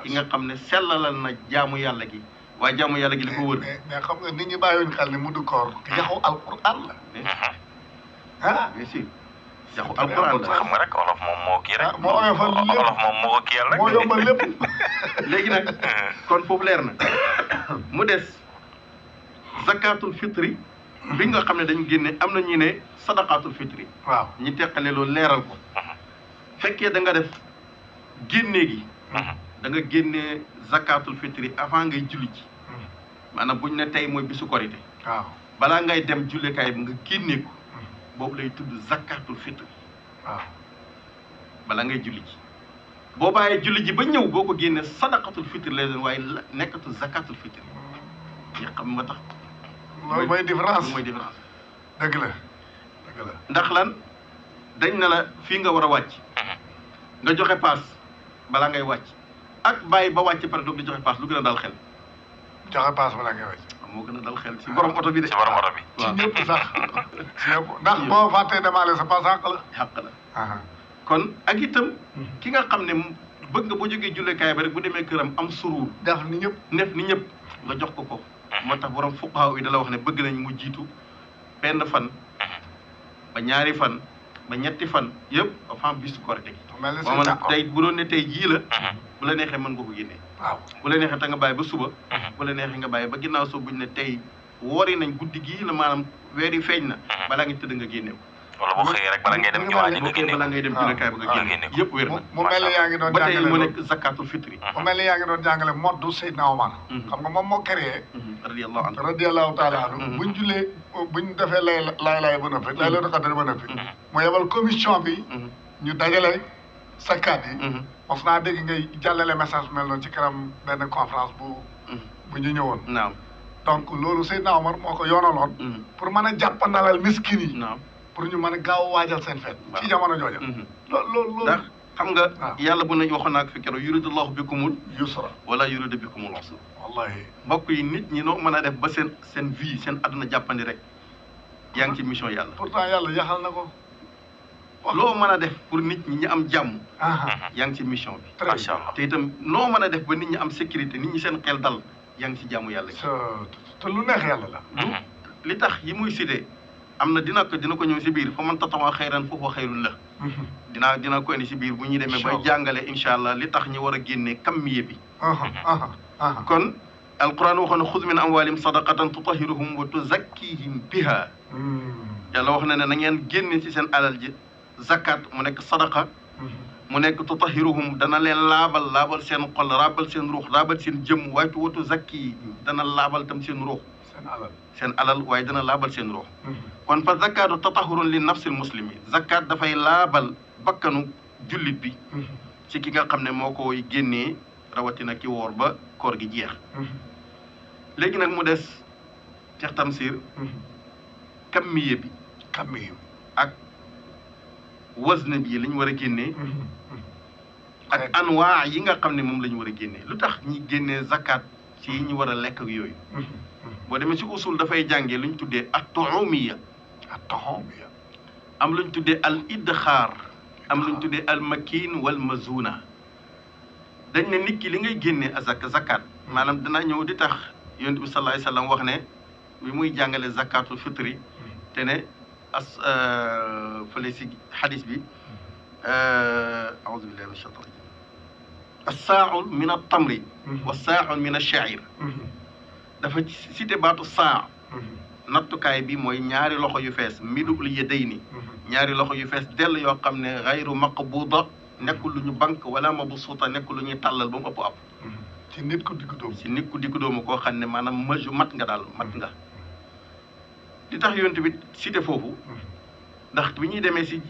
yi nga xam ne sellalal na jaamu yàlla gi waaye jaamu yàlla gi li ko wër mais xam nga nit ñi bàyyiwuñ xel ne mu du koor yaxu alquran la bien sûr yaxu alquran la xam nga rek olof moom moo kii rek moo oyofal lépp olof moom moo ko kiyal rek moo yombal lépp léegi nag kon foofu leer na mu des zakatul fitri bi nga xam ne dañu génne am na ñu ne sadaqatul fitri waaw ñi teqale loolu leeral ko fekkee da nga def génne gi da nga génne zakatul fitri avant ngay julli ci maanaam buñ ne tey mooy bisu korité waaw balaa ngay dem jullekaay bi nga génnee ko boobu lay tudd zakatul fitr waaw balaa ngay julli ji boo bàyyee julli ji ba ñëw boo ko génnee sadaqatul fitr lay doon waaye nekkatul zakatul fitr yi xam nga tax loolu mooy différence mooy différence dëgg la ndax lan dañ na la fii nga war a wàcc nga joxe paas balaa ngay wàcc ak bàyyi ba wàcc pare doog di joxe paas lu gën a dal xel joxe paas balaa ngay wàcc moo gën a dal xel si borom oto bi de ci borom oto bi ci ñëpp sax ci ñëpp ndax boo fàttee demaale sa paas xàq la xàq la kon ak itam ki nga xam ne bëgg nga boo jógee jullekaay ba rek bu demee këram am suruur def ni ñëpp nga jox ko moo tax borom fuqahaa yi da la wax ne bëgg nañ mu jiitu benn fan ba ñaari fan ba ñetti fan yëpp dafa am bisu korite gi mel ni moom nag tey bu doon ne tey jii la bu la neexee mën nga ko génnee waaw bu la neexee te nga bàyyi ba suba bu la neexee nga bàyyi ba ginnaaw suba buñ ne tey woori nañ guddi gii la maanaam weer yi feeñ na balaa nga tëdd nga génne ko wala boo xëyee rek bala ngay dem jumaa ji nga génne balaa ngay dem jullekaay ba nga génne ko yëpp wér na mu mel ni yaa ngi doon ba tey jàngale mu nekk zakatul fitri mu mel ni yaa ngi doon jàngale moddu Seydina Omar xam nga moom moo créé radiyallahu anhu radiyallahu taala anhu buñ jullee buñ defee lay ba noppi lay la xadar ba noppi mu yebal commission bi ñu dajale sakkaat yi mos naa dégg ngay jàllale message mel noonu ci kanam benn conférence bu ñu ñëwoon naam donc loolu Seydina Omar moo ko yoonaloon pour mën a jàppandalal miskin yi naam pour ñu mën a gaaw waajal seen fête ci jamono jooja loolu ndax xam nga yàlla bu ne waxoon naa ko fi keroog yuridullahu bikumul yusra wala yuridu bikumul usra wallahi mbokk yi nit ñi noo mën a def ba seen vie seen àdduna jàppandi rek yaa ngi ci mission yàlla pourtant yàlla yaxal na ko loo mën a def pour nit ñi ñu am jàmm yaa ngi ci mission bi macha allah te itam noo mën a def ba nit ñi am sécurité nit ñi seen xel dal yaa ngi ci jàmmu yàlla gi te lu neex yàlla la li tax yi muy cité am na dina ko ñëw si biir fa man tatawa xayran foofu xayrun la dina ko indi si biir bu ñuy demee bay jàngale incha allah li tax ñu war a génnee kammiye bi kon alquran waxoon ne xuz min amwalihim sadaqatan tutahhiruhum wa tuzakkihim biha yàlla wax na ne na ngeen génne si seen alal ji zakat mu nekk sadaqa mu nekk tutahhiruhum dana leen laabal seen xol laabal seen ruux laabal seen jëmm waaye wa tuzakkihim dana laabal tam seen ruux seen alal waaye dana laabal seen ruux kon fa zakatu tatahurun li nafsil muslimi zakat dafay laabal bakkanu jullit bi ci ki nga xam ne moo koy génnee rawatina ki woor ba koor gi jeex léegi nag mu des Cheikh Tamsir kammiye bi ak wazn bi lañ war a génnee ak anwaa yi nga xam ne moom la ñu war a génnee lu tax ñi génnee zakat ci yi ñu war a lekk ak yooyu boo demee ci usul dafay jàngee lu ñu tuddee at-tu'umiyya am lu ñu tuddee al idxaar am lu ñu tuddee al makin wal mazuna dañ ne nit ki li ngay génnee zakat maanaam dana ñëw di tax yonent bi sallallahu alayhi wasallam wax ne bi muy jàngale zakatul fitri te ne fële si xadis bi a'uuzu billahi mina shaytaani rajiim as-saa'u min at-tamri wa as-saa'u min ash-sha'ir dafa cité baatu saa nattukaay bi mooy ñaari loxo yu fees midul yadayni ñaari loxo yu fees dell yoo xam ne xayru maqbuda nekkul lu ñu bank wala mabsuuta nekkul lu ñuy tàllal ba mu ëpp ci nit ku diggu dóomu ci nit ku diggu dóomu koo xam ne maanaam maju mat nga daal mat nga li tax yonent bi cité foofu ndax bi ñuy demee si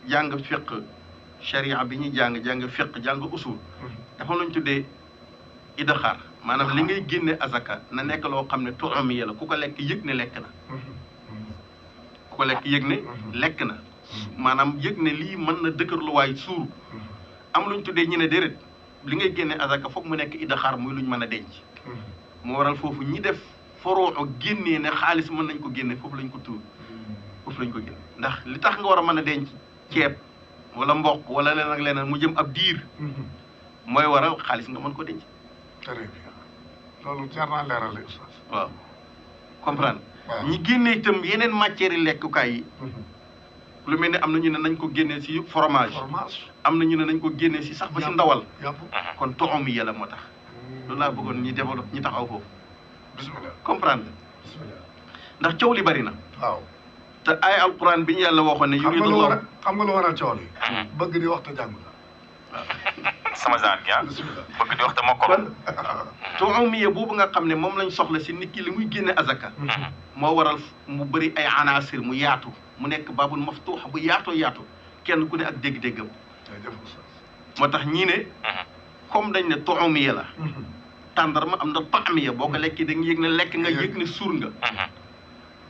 jàng fiq sharia bi ñuy jàng fiq jàng usul dafa lañ tuddee idxaar maanaam li ngay génne azaka na nekk loo xam ne tu'amiya la ku ko lekk yëg ne lekk na ku ko lekk yëg ne lekk na maanaam yëg ne lii mën na dëkkërluwaay suur am luñ tuddee ñu ne déedéet li ngay génne azaka foog mu nekk idxaar muy luñ mën a denc moo waral foofu ñi def foroo génnee ne xaalis mën nañ ko génne foofu lañ ko tuur foofu lañ ko génne ndax li tax nga war a mën a denc ceeb wala mboq wala leneen ak leneen mu jëm ab diir mooy waral xaalis nga mën ko denc très bien loolu jar naa leeral la oustaz waaw comprendre ñi génne itam yeneen matières yi lekkukaay yi lu mel ne am na ñu ne nañ ko génnee si fromage am na ñu ne nañ ko génnee si sax ba si ndawal kon toxom yi yàlla moo tax loolu laa bëggoon ñi développe ñi taxaw foofu bismillah comprendre ndax coow li bari na waaw te ay alquran bi ñu yàlla waxoon ne xam nga lu waral coow li bëgg di waxta jàng la sama genre gi bëgg di wax te mokkal. kon tuumiya boobu nga xam ne moom lañ soxla si nit ki li muy génne azaka. moo waral mu bëri ay anasir mu yaatu mu nekk babul maftuux bu yaatoo yaatu kenn ku ne ak dégg-déggam. moo tax ñii ne. comme dañ ne tuumiya la. tàndarma am na taamiya boo ko lekkee da nga yëg ne lekk nga yëg ne suur nga.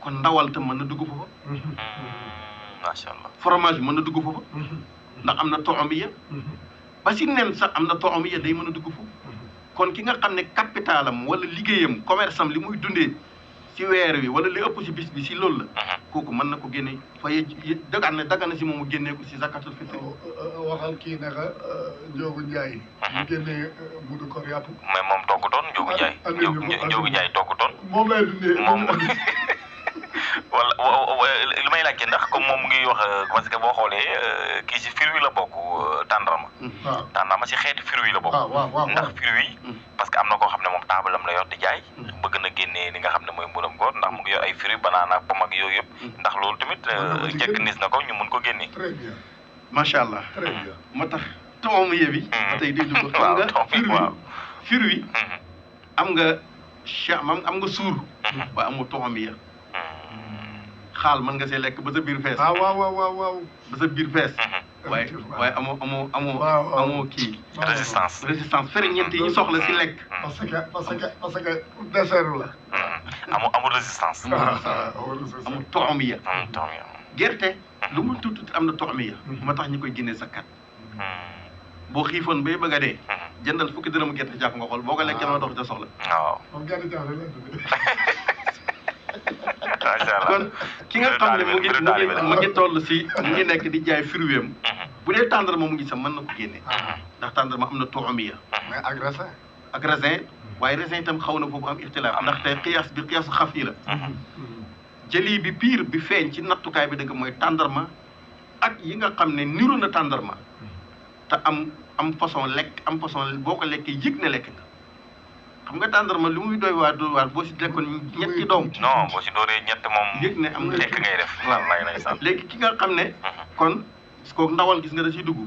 kon ndawal tam mën na dugg foofa. macha allah fromage mën na dugg foofa. ndax am na tuumiya. ba si nen sax am na tuumiya day mën a dugg foofu. kon ki nga xam ne capitalam wala liggéeyam commerce am li muy dundee si weer wi wala li ëpp si bis bi si loolu la. kooku mën na ko génne faye dagan na si moom mu génnee ko si zakatul fitri. waxal kii naka Ndiogu Ndiaye. mu génnee mudu koor yàpp. mais moom toggutoon Ndiogu Ndiaye. Ndiogu Ndiaye toggutoon. moom lay dundee moom wala li may laajte ndax comme moom mu ngi wax parce que boo xoolee kii si fruit la bokk tàndarma. waaw tàndarma si xeeti fruit la bokk. waaw ndax fruit parce que am na koo xam ne moom taabalam la yor di jaay. bëgg na génnee li nga xam ne mooy mburam góor ndax mu ngi yor ay fruit banana ak pomme ak yooyu yëpp. ndax loolu tamit njëkk nis na ko ñu mun ko génnee. très bien macha allah. très bien moo tax tuumiya bi. tey day dugg xam nga fruit am nga am nga suur. waaye amoo tuumiya. xaal mën nga see lekk ba sa biir fees. waaw. ba sa biir fees. waaye amoo kii. résistance ferñeent yi ñu soxla si lekk. parce que dessert la. amul résistance. amul tuumiya. gerte lu mu tuuti am na tuumiya. moo tax ñu koy génnee zakat. boo xiifoon bay bëgg a dee. jëndal fukki dërëmu gerte jàpp nga xool boo ko lekkee ma dox ca soxla. waaw. moom gerte jàpp la tuddee. kon ki nga xam ne mu ngi toll si mu ngi nekk di jaay fruit am bu dee tàndarma mu ngi sax mën na ko génne. ndax tàndarma am na tuumiya. mais ak raisin. waaye raisin itam xaw na foofu am ixtilaaf ndax tey xiyaas bi xiyaasu xaf yi la. jëli bi piir bi feeñ ci nattukaay bi dëgg mooy tàndarma ak yi nga xam ne niru na tàndarma te am façon lekk am façon boo ko lekkee yëg ne lekk nga. xam nga tàndarma li muy doy waar boo si lekkoon ñetti doom. non boo si dooree ñett moom. yëg ne am nga lekk ngay def. waaw lay sant léegi ki nga xam ne. kon kooku ndawal gis nga da siy dugg.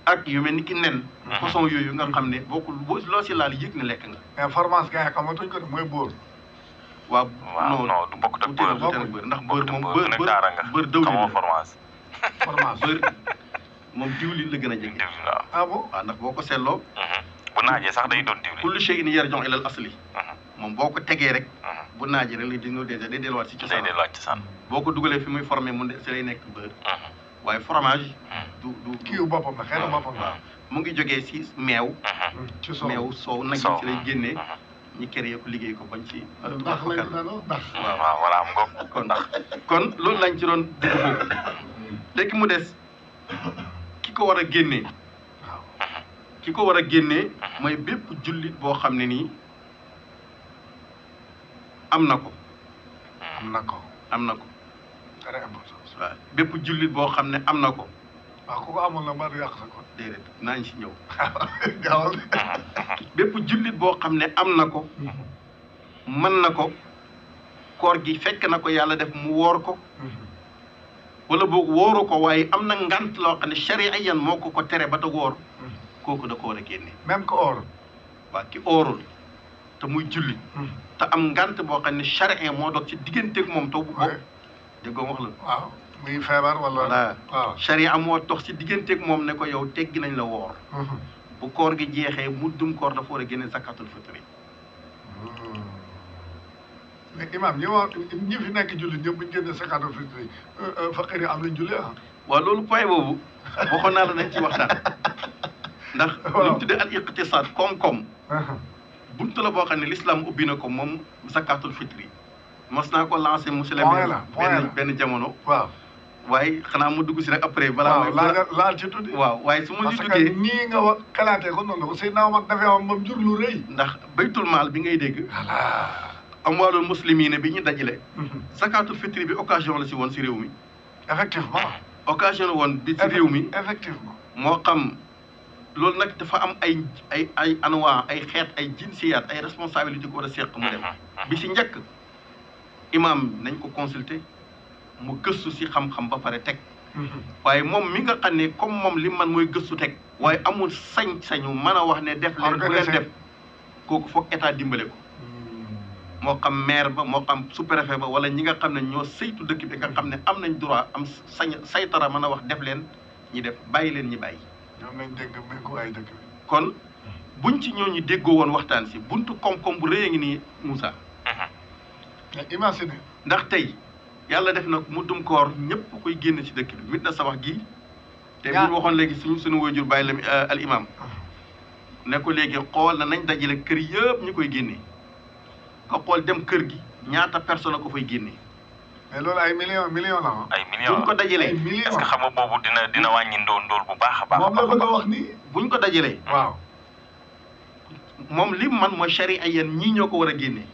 ak yu mel ni ki nen. façon yooyu nga xam ne boo loo si laal yëg ne lekk nga. mais fromage gars yi xamatuñ ko de mooy boor. waaw non du bokk ak beurre ndax beurre moom beurre dawlin fromage. beurre moom diwlin la gën a jege. ah bon waaw ndax boo ko seetloo. bu naajee sax day doon diwlin. kullu shay'in yarji'u ilal asli. moom boo ko tegee rek. bu naajee rek day delluwaat si cosaan. day delluwaat ci cosaan. boo ko dugalee fi muy formé mu si lay nekk beurre. waaye fromage. du kii boppam la xeetu boppam la. mu ngi jógee si meew. ci soow meew soow nag si lay génnee. ñi kër ko liggéey ko bañ ci. ndax lañ ndax. waaw voilà am nga kon kon loolu lañ ci doon dugg foofu. léegi mu des ki ko war a génnee. ki ko war a génnee mooy bépp jullit boo xam ne nii am na ko. am na ko. très important. waaw bépp jullit boo xam ne am na ko. waaw ku ko amoon na mbaa du yàq sa ko. déedéet naa ñu si ñëw. gaawal. bépp jullit boo xam ne am na ko. mën na ko. koor gi fekk na ko yàlla def mu woor ko. wala boog wóoru ko waaye am na ngant loo xam ne shari'an moo ko tere ba te wóor. kooku da ko war a génne. même ko oor. waaw ki oorul te muy julli. te am ngant boo xam ne charia moo dox ci digganteeg moom taw bu boobu. dégg nga wax la. waaw muy feebar wala. waaw charia moo dox ci digganteeg moom ne ko yow teggi nañ la woor. bu koor gi jeexee muddum koor dafa war a génne zakatul fitri. mais imam ñi fi nekk julli ñëpp bu ñu génnee zakatul fitri faqir yi am nañ julli ah. waaw loolu point boobu waxoon naa la nañ ci waxtaan. ndax lu ñu tuddee al iqtisaad koom-koom. buntu la boo xam ne l'islam ubbi na ko moom zakatul fitri. mos naa ko lancé monsieur le maire benn jamono. waaw waaye xanaa mu dugg si rek après. balaa laal ci tuuti. waaw waaye su ma si duggee parce que nii nga wax xalaatee ko noonu la Seydina Omar dafee woon moom jur lu rëy. ndax baytul maal bi ngay dégg. amwaalul muslimiin bi ñu dajale. zakatul fitri bi occasion la si woon si réew mi. effectivement. occasion la woon bi si réew mi. effectivement moo xam. loolu nag dafa am ay anwaa ay xeet ay jinsiyaat ay responsabilité ko war a seq mu dem bi si njëkk imam nañ ko consulter mu gëstu si xam-xam ba pare teg waaye moom mi nga xam ne comme moom li man mooy gëstu teg waaye amul sañ-sañu mën a wax ne def leen bu leen def kooku foog état dimbale ko moo xam maire ba moo xam sous-préfet ba wala ñi nga xam ne ñoo saytu dëkk bi nga xam ne am nañ droit am saytara mën a wax def leen ñi def bàyyi leen ñi bàyyi. ñoom lañ dégg méngoo ay dëkk bi. kon buñ ci ñooñu déggoo woon waxtaan si buntu koom-koom bu rëy a ngi nii Moussa. mais imagine. ndax tey yàlla def na mu dum koor ñëpp koy génn ci dëkk bi mit na sabax gi te bu ñu waxoon léegi suñu waajur bàyyi la al imam ne ko léegi xool na nañ dajale kër yëpp ñu koy génnee nga xool dem kër gi ñaata personne ko fay génnee. mais loolu ay millions la ay millions buñ ko dajalee est-ce que xam nga boobu dina wàññi ndóol bu baax a baax. moom la bëgg a wax nii. buñ ko dajalee. waaw. moom li man mooy charia yéen ñii ñoo ko war a génnee.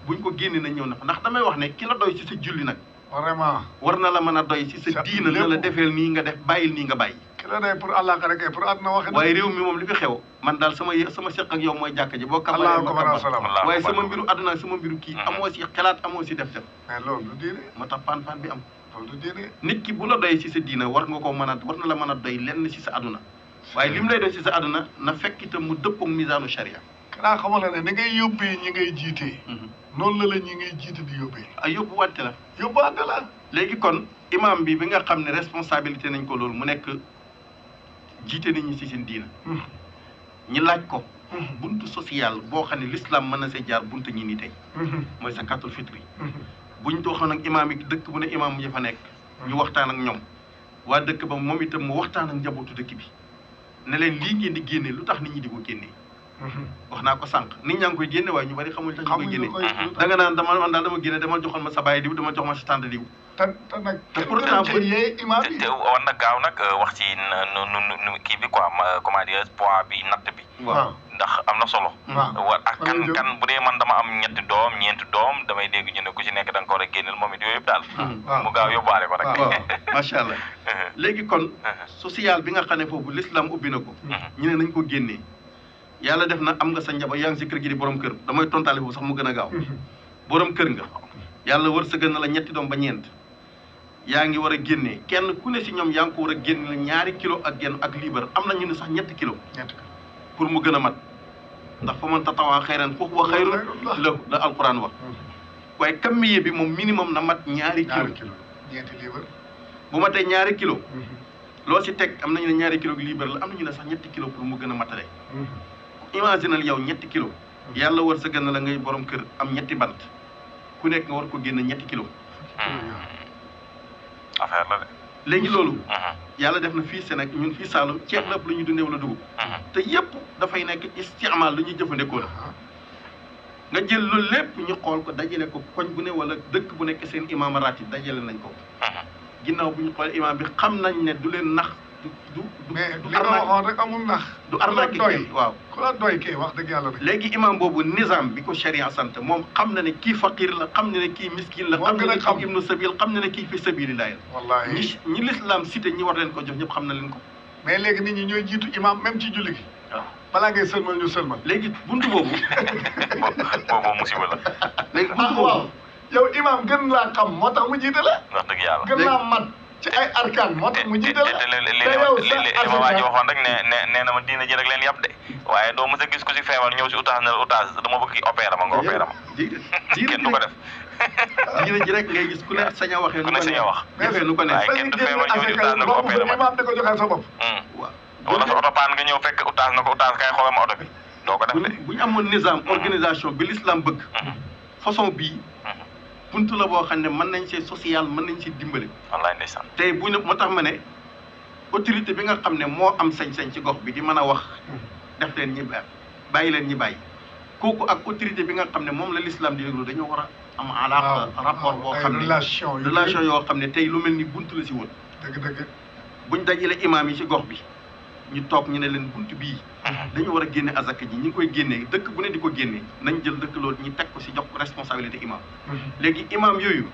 buñ ko génnee nañ ñëw na fa ndax damay wax ne ki la doy ci sa julli nag. vraiment. war na la mën a doy ci sa diina na la defeel nii nga def bàyyil nii nga bàyyi. ki la doy pour Allah rek pour àdduna wax. waaye réew mi moom li fi xew man daal sama seq ak yow mooy jàkk ji boo kabaree ma kabar waaye sama mbiru àdduna ak sama mbiru kii amoo si xalaat amoo si def mais loolu du diine. moo tax paan bi am. loolu du diine. nit ki bu la doy ci sa diina war nga ko mën a war na la mën a doy lenn ci sa àdduna waaye lim lay doy ci sa àdduna na fekk itam mu dëppoo misaanu charia. xanaa xamal la ne ni ngay yóbbee ñi ngay jiitee. noonu la ñi ngay jiite di yóbbee. ay yóbbu wante la. yóbbu wante la. léegi kon imam bi nga xam ne responsabilité nañ ko loolu mu nekk jiite nit ñi ci seen diina. ñi laaj ko. buntu social boo xam ne l'islam mën na see jaar buntu ñi ni tey. mooy zakatul fitri. buñ doxoon ak imam yi dëkk bu ne imam yi fa nekk. ñu waxtaan ak ñoom. waa dëkk ba moom itam mu waxtaan ak njabootu dëkk bi. ne leen lii ngeen di génne lu tax nit ñi di ko génnee. wax naa ko sànq nit ñaa ngi koy génne waaye ñu bari xamul tax ñu koy génne. da nga naan dama génne dama joxoon ma sa baay diw dama jox ma si tànd diw. te nag pourtant te war na gaaw nag wax ci nu kii bi quoi comment dire poids bi natt bi. waaw ndax am na solo. waaw ak kan bu dee man dama am ñetti doom ñeenti doom damay dégg ñu ne ku ci nekk da nga ko war a génneel moom it yooyu yëpp daal. mu gaaw yóbbaale ko rek. waaw macha allah. léegi kon social bi nga xam ne foofu l'islam ubbi na ko. ñu ne nañ ko génnee. yàlla def na am nga sa njaboot yaa ngi si kër gi di borom kër damay tontaale foofu sax mu gën a gaaw. borom kër nga. yàlla wërsëgal na la ñetti doom ba ñeent. yaa ngi war a génnee kenn ku ne si ñoom yaa ngi ko war a génne 2 kilo ak genn ak liibar am na ñu ne sax 7 kilo. pour mu gën a mat ndax fa man tatawaa xayran foofu wa xayru la alquran wax. waaye kammiye bi moom minimum na mat 2 kilo. ñeenti liibar. bu matee 2 kilo. loo si teg am nañu ne 2 kilo liibar la am nañu ne sax 7 kilo pour mu gën a matale. imaginal yow 7 kilo. yàlla wërsëgal na la ngay borom kër am 7 bant ku nekk nga war ko génne 7 kilo. affaire la de. léegi loolu. yàlla def na fii Sénégal ñun fii Saloum ceeb la lu ñuy dundee wala dugub. te yëpp dafay nekk istimaal lu ñuy jëfandikoo la. nga jël loolu lépp ñu xool ko dajale ko koñ bu ne wala dëkk bu nekk seen imaam ratib dajale nañ ko. ginnaaw bu ñu xoolee imaam bi xam nañ ne du leen nax du mais li nga waxoon rek amul nax. du arnaque doy waaw. ku la doy kay wax dëgg yàlla rek. léegi imaam boobu nizam bi ko sharia sant moom xam na ne kii faqir la xam na ne kii miskin la. xam na ne kii ibnu sabil xam na ne kii fi sabilillah la. wallaahi ñi l'islam cité ñi war leen ko jox ñëpp xam na leen ko. mais léegi nit ñi ñooy jiitu imaam même ci julli gi. waaw balaa ngay sëlmal ñu sëlmal. léegi buntu boobu. boobu musiba la. léegi buntu boobu waaw yow imaam gën laa xam moo tax mu jiite la. wax dëgg yàlla gën laa mat ci ay arkaan moo tax mu jiite la. li ma waa ji waxoon rek nee na ma diina ji rek leen yàpp de waaye doo mës a gis ku si feebar ñëw si oustaz ne la oustaz dama bëgg kii opéré ma nga opéré ma. kenn du ko def. diina ji rek ngay gis ku ne sañ a waxee. ku ne sañ a wax. defee nu ko ne. waaye kenn du feebar ñëw si oustaz ne ko opéré ma. imaam di ko joxee sa bopp. waaw wala sa oto paan nga ñëw fekk oustaz na ko oustaz kay xoolal ma oto bi doo ko def de. bu ñu amoon nizam organisation bi l'islam bëgg. façon bii. buntu la boo xam ne mën nañ see social mën nañ si dimbali. wallaay ndeysaan. tey bu ñu moo tax ma ne autorité bi nga xam ne moo am sañ-sañ ci gox bi di mën a wax def leen ñi bàyyi leen ñi bàyyi kooku ak autorité bi nga xam ne moom la l'islam di déglu dañoo war a am alaaka rapport boo xam ne relation yoo xam ne tey lu mel ni buntu la si woon. dëgg buñ dajale imaam yi ci gox bi ñu toog ñu ne leen buntu bii. dañu war a génne azaka ji ñi ngi koy génnee dëkk bu ne di ko génnee nañ jël dëkk loolu ñu teg ko si jox ko responsabilité imam. léegi imam yooyu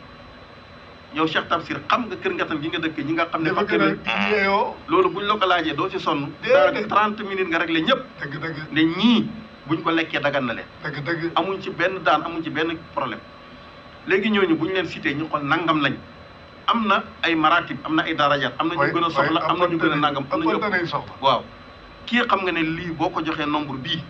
yow Cheikh Tafsir xam nga kër ngatam gi nga dëkk ñi nga xam ne. dafa gën a yeeyoo loolu buñ la ko laajee doo ci sonn. déedéet 30 minutes nga réglé ñëpp. dëgg ne ñii buñ ko lekkee dagan na leen. dëgg amuñ ci benn daan amuñ ci benn problème léegi ñooñu buñ leen cité ñu xool nangam lañ am na ay maratib am na ay darajaat am na ñu gën a soxla am na ñu gën a nangam am na ñu soxla waaw kii xam nga ne lii boo ko joxee nombre bii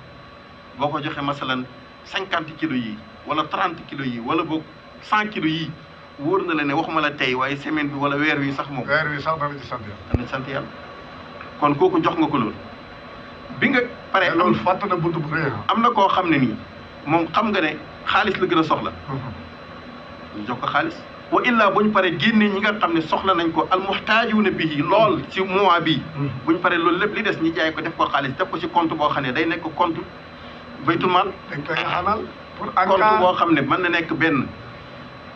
boo ko joxee masalan 50 kilos yi wala 30 kilos yi wala boog 100 kilos yi wóor na la ne waxuma la tey waaye semaine bi wala weer wi sax moom. weer wi sax dana ci sant yàlla. dana ci sant yàlla kon kooku jox nga ko loolu bi nga pare. loolu fàtt na buntu bu rëy am na koo xam ne nii moom xam nga ne xaalis la gën a soxla. ñu jox ko xaalis. wa illaa bu ñu paree génnee ñi nga xam ne soxla nañ ko almuxtaajuuna bihi lool ci mois bii. bu ñu paree loolu lépp li des ñi jaay ko def ko xaalis def ko ci compte boo xam ne day nekk compte baytul maal. dañ koy xanal pour compte boo xam ne mën na nekk benn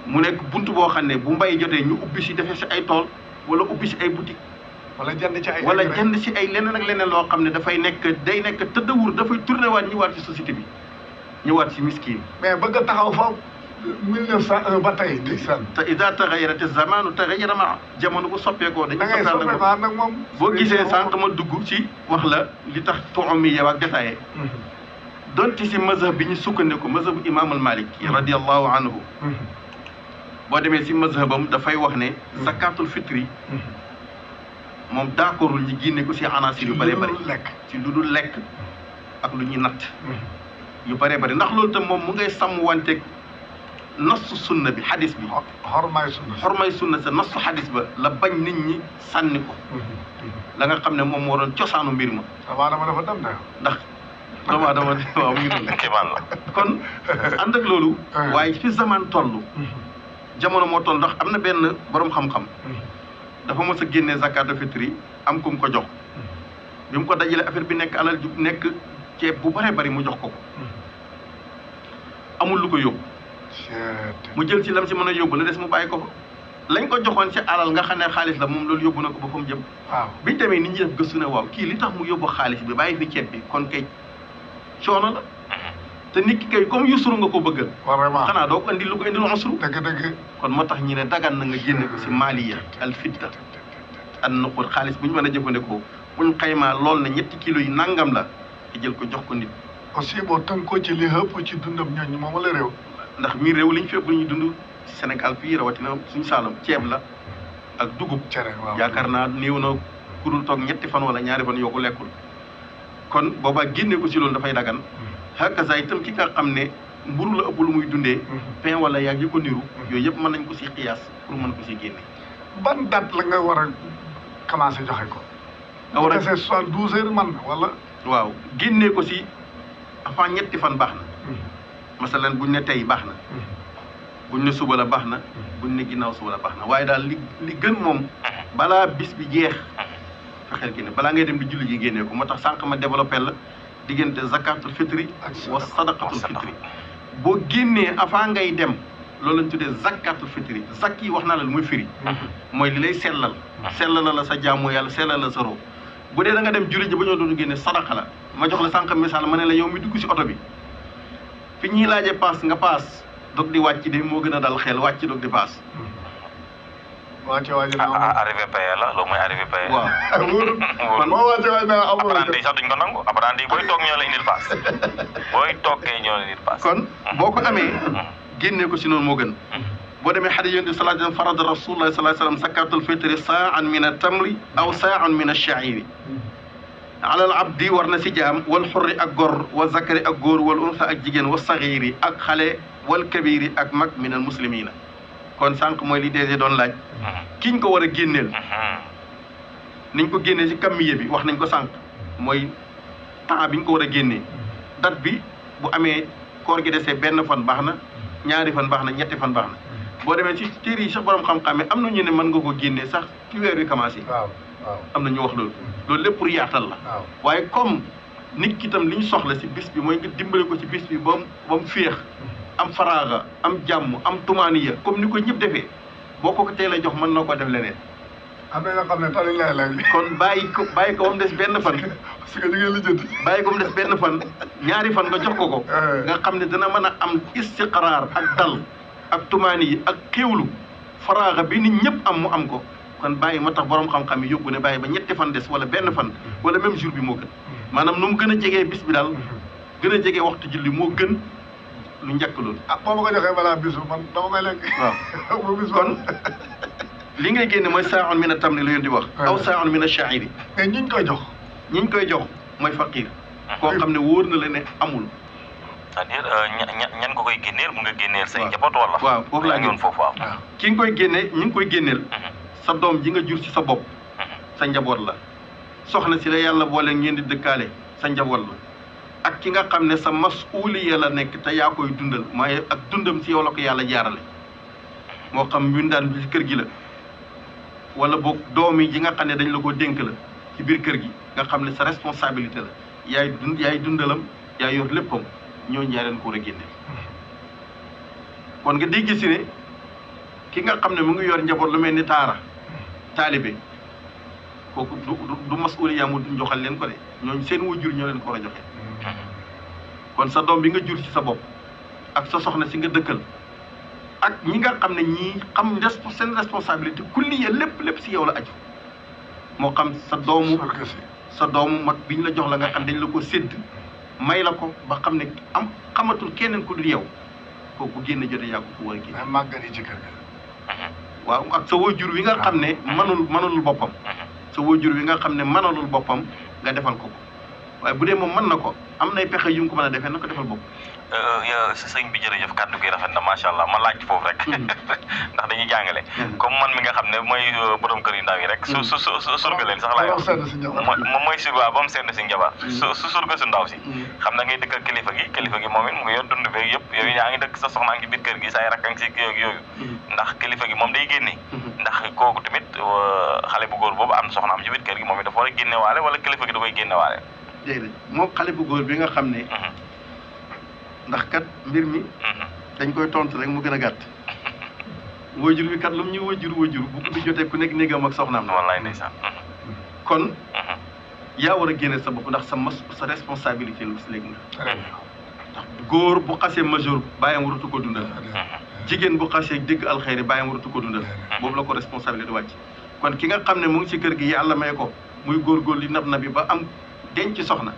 mu nekk buntu boo xam ne bu mbay jotee ñu ubbi si defee si ay tool wala ubbi si ay boutique wala jënd ci ay wala jënd si ay leneen ak leneen loo xam ne dafay nekk day nekk tëddawur dafay tourné waat ñëwaat ci société bi ñëwaat si miskin. mais bëgg a taxaw fa 1901 ba tey di san te ida taxayyarati zamanu taxayyara ma jamono bu soppeekoo dañuy soppeeku nag moom boo gisee sànq ma dugg ci wax la li tax tuumi yow ak détaillé donte si mazhab bi ñu sukkandiku mazhabu imaamul Malik radiyallahu anhu boo demee si mazhabam dafay wax ne zakatul fitri moom d'accordul ñi génne ko si anasir yu bëree bëri ci lu dul lekk ak lu ñuy natt yu bëree bëri ndax loolu tam moom mu ngay sàmm wanteeg nasu sunna bi xadis bi xormay sunna sa nasu xadis ba la bañ nit ñi sànni ko la nga xam ne moom moo doon cosaanu mbir ma ndax doomu aadama waaw mu ngi doon kéemaan la kon ànd ak loolu waaye fi zaman toll jamono moo toll ndax am na benn borom xam-xam dafa mos a génnee zakatu fitri am ku mu ko jox bi mu ko dajalee affaire bi nekk alal ju nekk ceeb bu bëree bëri mu jox ko amul lu ko yóbbu mu jël ci lam si mën a yóbbu la des mu bàyyi ko fa lañ ko joxoon ci alal nga xam ne xaalis la moom loolu yóbbu na ko ba fa mu jëm biñu demee nit ñi def gëstu ne waaw kii li tax mu yóbbu xaalis bi bàyyi fi ceeb bi kon kay coono la te nit ki kay comme yusru nga ko bëggal xanaa doo ko indi lu ko indil usru dëgg kon moo tax ñu ne dagan na nga génne ko si maliya al fitta an nuqud xaalis bu ñu mën a jëfandikoo buñ xaymaa lool na 7 kilos yi nangam la te jël ko jox ko nit aussi boo tënkoo ci li ëpp ci dundam ñooñu moom la réew ndax mii réew liñ fekk lu ñuy dund Sénégal fii rawatina suñu saalum ceeb la ak dugub yaakaar naa néew na kurul toog 7 fan wala 2 fan yoo ko lekkul kon boobaa génne ko si loolu dafay dagan hakaza itam ki nga xam ne mburu la ëpp lu muy dundee pain wala yaag yi ko niru yooyu yëpp mën nañ ko si xiyaas pour mën ko si génne ban date la nga war a commencé joxe ko nga war a 72 heures man wala waaw génne ko si avant 7 fan baax na masalan buñ ne tey baax na buñ ne suba la baax na buñ ne ginnaaw suba la baax na waaye daal li gën moom balaa bis bi jeex fexeel génne balaa ngay dem di julli ji génne ko moo tax sànq ma développé la diggante zakatul fitri wa sadaqatul fitri boo génnee avant ngay dem loolu lañ tuddee zakatul fitri zak yi wax naa la lu muy firi mooy li lay sellal sellal la sa jaamu yàlla sellal la sa roo bu dee da nga dem julli ji ba ñoo doon génne sadaqa la ma jox la sànq misaal ma ne la yow mi dugg si oto bi fi ñuy laaje paas nga paas dog di wàcc de moo gën a dal xel wàcc dog di paas arrivé payé la loolu mooy arrivé payé. waaw kon moo wàcce waay naa amul apprenti yi sax duñ ko nangu apprenti yi booy toog ñoo la indil paas booy toogee ñoo la indil paas. kon boo ko amee génnee ko si noonu moo gën boo demee xadis yonent bi sallallahu alayhi wa sallam farada rasulullah sallallahu alayhi wa sallam zakatul fitri saa'an min at-tamri aw saa'an min ash-sha'iri alal abdi war na si jaam wal xurri ak gor wa zakari ak góor wal unsa ak jigéen wa saxiiri ak xale wal kabiri ak mag min al muslimina kon sànq mooy li DG doon laaj kiñ ko war a génneel niñ ko génnee si kammiye bi wax nañ ko sànq mooy temps biñ ko war a génnee date bi bu amee koor gi desee benn fan baax na 2 fan baax na 7 fan baax na boo demee si téere yi sax borom xam-xam yi am na ñu ne mën nga ko génnee sax ci weer wi commencé waaw am na ñu wax loolu lépp pour yaatal la waaye comme nit ki itam li ñu soxla si bis bi mooy nga dimbale ko ci bis bi ba mu féex am faraaga am jàmm am tumaaniya comme ni ko ñëpp defee boo ko teel a jox mën na ko def leneen. am na yoo xam ne tali lay kon bàyyi ko ba mu des benn fan. parce que ñu ngi lijjanti. bàyyi ko mu des benn fan 2 fan nga jox ko. nga xam ne dina mën a am istiqraar ak dal ak tumaaniya ak xéwlu faraaga bi nit ñëpp am mu am ko. kon bàyyi ma tax borom xam-xam yi yóbbu ne bàyyi ba 7 fan des wala benn fan wala même jour bi moo gën maanaam nu mu gën a jegee bis bi daal gën a jegee waxtu julli moo gën lu njëkk loolu. boo ma ko joxee balaa bisu man dama koy lekk. waaw bu bisu kon li ngay génne mooy saaxoon min a tamri la yoon di wax aw saaxoon min a sha'iri mais ñiñ koy jox mooy faqir koo xam ne wóor na la ne amul c'est-à-dire ñan ko koy génneel mu nga génneel say njaboot wala waaw foofu laa ñoon foofu waaw ki nga koy génne ñi ngi koy génneel sa doom ji nga jur ci sa bopp sa njaboot la soxna si la yàlla boole ngeen di dëkkaale sa njaboot la ak ki nga xam ne sa masuuliya la nekk te yaa koy dundal mooy ak dundam si yow la ko yàlla jaarale moo xam mbindaan bi ci kër gi la wala boog doom yi nga xam ne dañ la ko dénk la ci biir kër gi nga xam ne sa responsabilité la yaay dundalam yaay yor léppam ñooñu yaa leen ko war a génne kon nga dégg si ne ki nga xam ne mu ngi yor njaboot lu mel ni taalibe kooku du masuuliya mu joxal leen ko de ñooñu seen wajur ñoo leen ko war a joxe kon sa doom bi nga jur ci sa bopp ak sa soxna si nga dëkkal ak ñi nga xam ne ñii xam seen responsabilité kulliya lépp si yow la aju moo xam sa doomu mag bi ñu la jox la nga xam dañ la ko sédd may la ko ba xam ne xamatul keneen ku dul yow kooku génn jote yaa ko war a génn màggat yi ci kër ga waaw ak sa wajur wi nga xam ne mënulul boppam sa wajur wi nga xam ne mënalul boppam nga defal ko waaye bu dee moom mën na ko am nay pexe yu mu ko mën a defee na ko defal bopp sëñ bi jërëjëf kàddu gi rafet na macha allah ma laaj foofu rek ndax dañuy jàngale comme man mi nga xam ne mooy borom kër yu ndaw yi rek su surga leen sax laay wax moom mooy surga ba mu send si njabar su surga su ndaw si xam na ngay dëkk ak kilifa gi moom it mu ngi yor dund beeg yëpp yooyu yaa ngi dëkk sa soxnaa ngi biir kër gi say rakk si yooyu ndax kilifa gi moom day génne ndax kooku tamit xale bu góor boobu am soxnaam ci biir kër gi moom it dafa war a génne waale wala kilifa gi da koy génne waale déedéet moom xale bu góor bi nga xam ne ndax kat mbir mi dañ koy tontu rek mu gën a gàtt wajur bi kat lu mu ñu wajur bu guddi jotee ku nekk néegam ak soxnaam wallaay ndeysaan kon yaa war a génne sa bopp ndax sa responsabilité lu si léegi na ndax góor bu xasee majeur bàyyam waratu ko dundal jigéen bu xasee dégg alxeyri bàyyam waratu ko dundal boobu la ko responsabilité wàcc kon ki nga xam ne mu ngi ci kër gi yàlla may ko muy góorgóor li nab na bi ba am denc soxna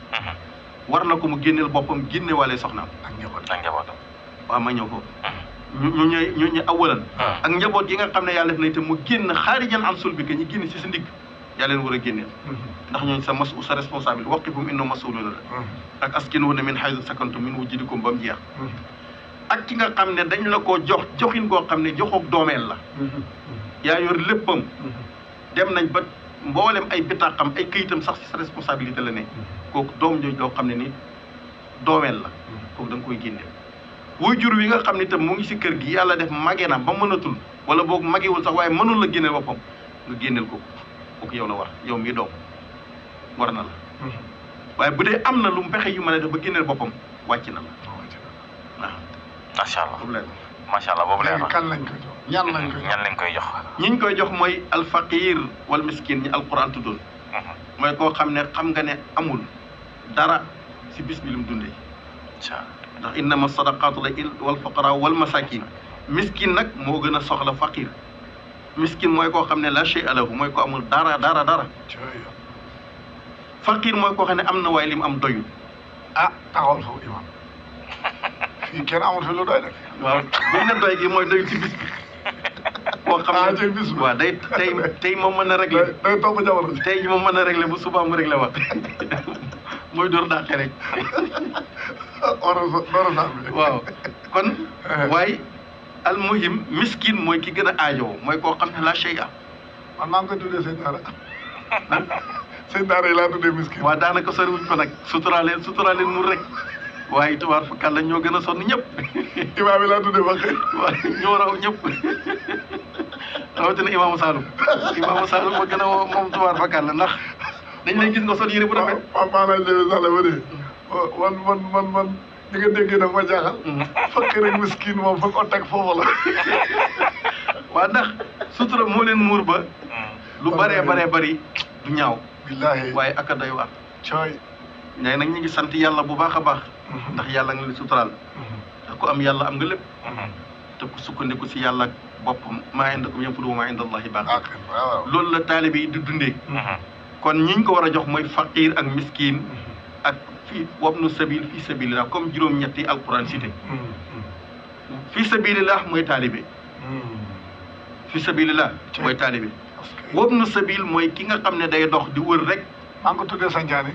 war na ko mu génneel boppam génne waale soxnaam ak njabootam waaw ma ñëw foofu ñu awalan ak njaboot yi nga xam ne yàlla def na itam mu génn xaarijan an sul bi que ñu génn si sa ndigg yaa leen war a génneel ndax ñooñu sa responsabilité waqifhum innahum mas'uluuna la ak askinuhunna min haythu sakantum min wujudikum ba mu jeex ak ki nga xam ne dañ la koo joxin koo xam ne joxoog doomeel la yaa yor léppam dem nañ ba mboolem ay bitaaxam ay këyitam sax ci sa responsabilité la ne kooku doom jooju loo xam ne ni doomeel la kooku da nga koy génneel waajur wi nga xam ne itam mu ngi si kër gi yàlla def mage na ba mënatul wala boog magewul sax waaye mënul la génneel boppam nga génneel ko kooku yow la war yow mii doom war na la waaye bu dee am na lu mu pexe yu mën a def ba génneel boppam wàcc na la waaw macha allah macha allah boobu leer na kan lañ koy jox ñan lañ koy jox ñi ñu koy jox mooy alfaqir wal miskin ñi alquran tuddoon mooy koo xam ne xam nga ne amul dara si bis bi lu mu dundee ndax innama sadaqatu la wal fuqara wal masakin miskin nag moo gën a soxla faqir miskin mooy koo xam ne la shay alahu mooy ko amul dara faqir mooy koo xam ne am na waaye li mu am doyul taxawal foofu imam fii kenn amul fi lu doy nag waaw bu ñu ne doy gi mooy doyul ci bis bi koo xam ne ci bis bi waaw tey moom mën na régler day topp jamono tey ji moom mën na régler bu subaa mu régler wax mooy door dàqe rek waaw kon waaye al muhim miskin mooy ki gën a aajowoo mooy koo xam ne la shay a man maa ngi koy tuddee sëñ daara sëñ daara yi laa tuddee miskin waaw daanaka soriwuñ ko nag suturaaleen mu rek waaye tubaar fa kàlla ñoo gën a sonn ñëpp imaam yi laa tuddee ba xëy waaw ñoo raw ñëpp rawatina imaamu Saloum ma gën a moom tubaar fa kàlla ndax dañ lay gis nga sol yére bu rafet maanaam léegi sax la ba dee man li nga déggee nag ma jaaxal fakk rek miskin moom fa ko teg foofu la waaw ndax sutura moo leen muur ba lu baree bari du ñaaw billaahi waaye aka doy waar cooy ñay nag ñu ngi sant yàlla bu baax a baax ndax yàlla nga li suturaal ndax ku am yàlla am nga lépp te ku sukkandiku si yàlla boppam maa indakum yanfadu wa maa inda allahi baaq loolu la taalibe yi di dundee kon ñiñ ko war a jox mooy faqir ak miskin ak fii wabnu sabil fii sabilillah comme juróom-ñetti alquran cité fii sabilillah mooy taalibe fi sabilillah mooy taalibe wabnu sabil mooy ki nga xam ne day dox di wër rek maa ngi ko tuddee Sanjaani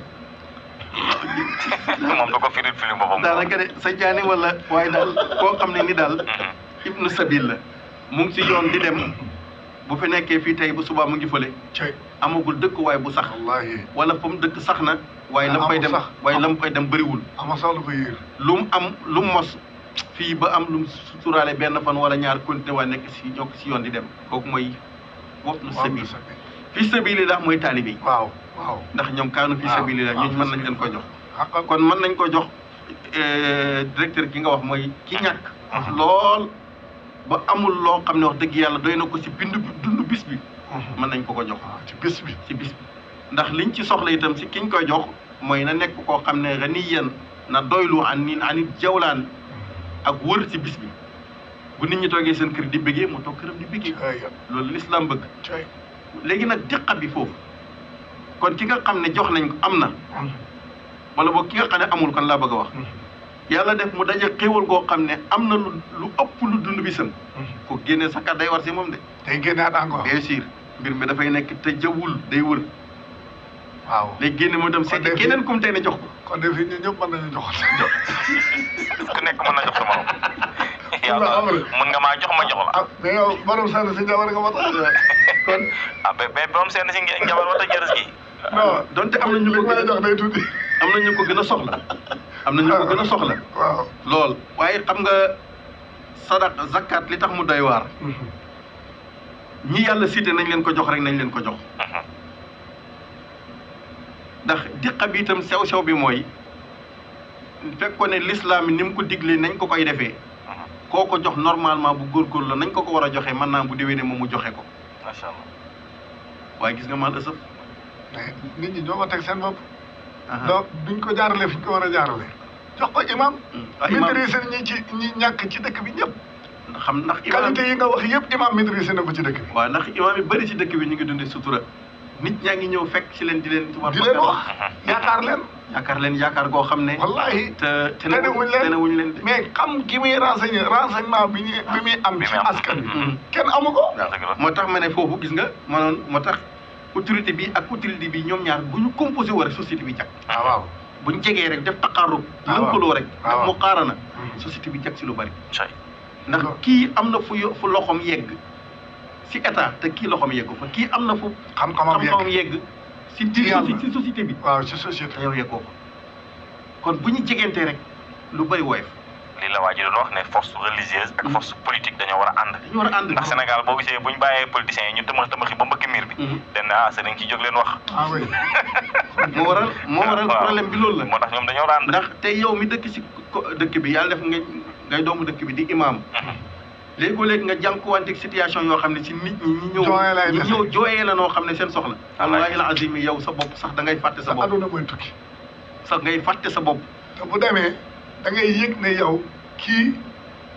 moom da ko firil film boppam daanaka de Sanjaani wala waaye daal koo xam ne ni daal ibnu sabil la mu ngi si yoon di dem bu fi nekkee fii tey bu subaa mu ngi fële amagul dëkkuwaay bu sax wallaahi wala fa mu dëkk sax na waaye lam fay dem bëriwul ama sax lu ko yéer lu mu am lu mu mos fii ba am lu mu suturaale benn fan wala ñaar continué waa nekk si ñokk si yoon di dem kooku mooy wabnu sabil fi sabilillah mooy taalibe yi waaw ndax ñoom kaanu fi sabilillah ñooñu mën nañ leen ko jox kon mën nañ ko jox directeur ki nga wax mooy ki ñàkk lool ba amul loo xam ne wax dëgg yàlla doy na ko si dund bis bi mën nañ ko jox ci bis bi ndax liñ ci soxla itam si kiñ koy jox mooy na nekk koo xam ne ganiyan na doylu anit jawlaan ak wër ci bis bi bu nit ñi toogee seen kër di bëggee mu toog këram di bëggee loolu l'islam bëgg léegi nag diqa bi foofu kon ki nga xam ne jox nañ ko am na wala boog ki nga xam ne amul kon laa bëgg a wax yàlla def mu daje xéewal goo xam ne am na lu ëpp lu dund bisam ko génnee sakat day war si moom de day génnaat encore bien sûr mbir mi dafay nekk te jawwul day wër waaw léegi génne moo dem seeti keneen kum tey ne jox ko kon de fii ñun ñëpp mën nañu jox ku nekk mën na jox sa morom yàlla mën nga maa jox ma jox la mais yow borom seen si njabar nga ma tax kon mais borom seen si njabar wata jërës gi non donte am na ñu ko may jox day tuuti am na ñu ko gën a soxla am na ñu ko gën a soxla waaw lool waaye xam nga sadaq zakat li tax mu doy waar ñi yàlla cité nañ leen ko jox rek nañ leen ko jox ndax diqa bi itam sew-sew bi mooy fekkoon ne l'islam ni mu ko diglee nañ ko koy defee koo ko jox normalement bu góorgóorlu la nañ ko war a joxe mën naa bu déwénee moom mu joxe ko macha allah waaye gis nga man ësëf mais nit ñi ñoo ko teg seen bopp donc duñ ko jaarale fi ñu ko war a jaarale jox ko imam maîtriser ñi ñàkk ci dëkk bi ñëpp ndax imam qualité yi nga wax yëpp imam maîtriser na ko ci dëkk bi waaw ndax imam yi bëri ci dëkk bi ñu ngi dundee sutura nit ñaa ngi ñëw fekk ci leen di leen war di leen wax yaakaar leen yaakaar goo xam ne wallahi te tenewuñ leen mais xam ki muy renseignement bi muy am ci askan bi kenn amu ko moo tax ma ne foofu gis nga moo tax autorité bi ak autorité bi ñoom ñaar bu ñu composé woo rek société bi jag waaw bu ñu jegee rek def taqarrub lëkkaloo rek def mu xaarana société bi jag si lu bari ndax kii am na fu loxom yegg si état te kii loxom yeggu fa kii am na fu xam-xamam yegg si si société bi waaw si société te yow yeggoo ko kon bu ñu jegente rek lu bari woyof lii la waa ji doon wax ne force religieuse ak force politique dañoo war a ànd ndax Sénégal boo gisee bu ñu bàyyee politiciens yi ñu tëmaxi ba mbëkk miir bi den sëriñ ci jóg leen wax oui moo waral problème bi loolu la moo tax ñoom dañoo war a ànd ndax te yow mi dëkk si dëkk bi yàlla def ngay doomu dëkk bi di imam léegi nga jànkuwanteeg situation yoo xam ne ci nit ñi ñi ñëw jooyee la noo xam ne seen soxla wallahi al azim yow sa bopp sax da ngay fàtte sa bopp aduna mooy tukki sax ngay fàtte sa bopp te bu demee da ngay yëg ne yow kii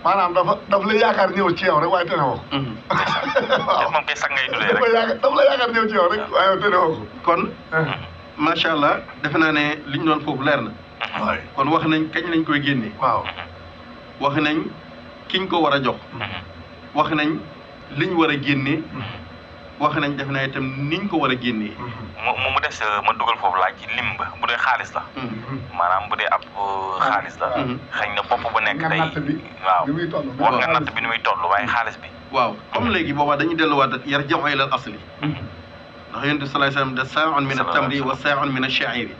maanaam daf la yaakaar ñëw ci yow rek waaye tene woo ko waaw moom kay sax ngay dundee rek daf la yaakaar ñëw ci yow rek waaye tene woo ko kon macha allah defe naa ne liñ doon foofu leer na kon wax nañ kañ lañ koy génnee waaw wax nañ kiñ ko war a jox wax nañ liñ war a génnee wax nañ def naa itam niñ ko war a génnee mu des ma dugal foofu laaj ci lim ba bu dee xaalis la maanaam bu dee ab xaalis la xëy na bopp bu nekk tey waaw wax nga natt bi ni muy toll waaye xaalis bi waaw comme léegi boobaa dañuy delluwaat yarji'u ila al asli ndax yonent bi sallallahu alayhi wasallam da saa'un min at-tamri wa saa'un min ash-sha'iri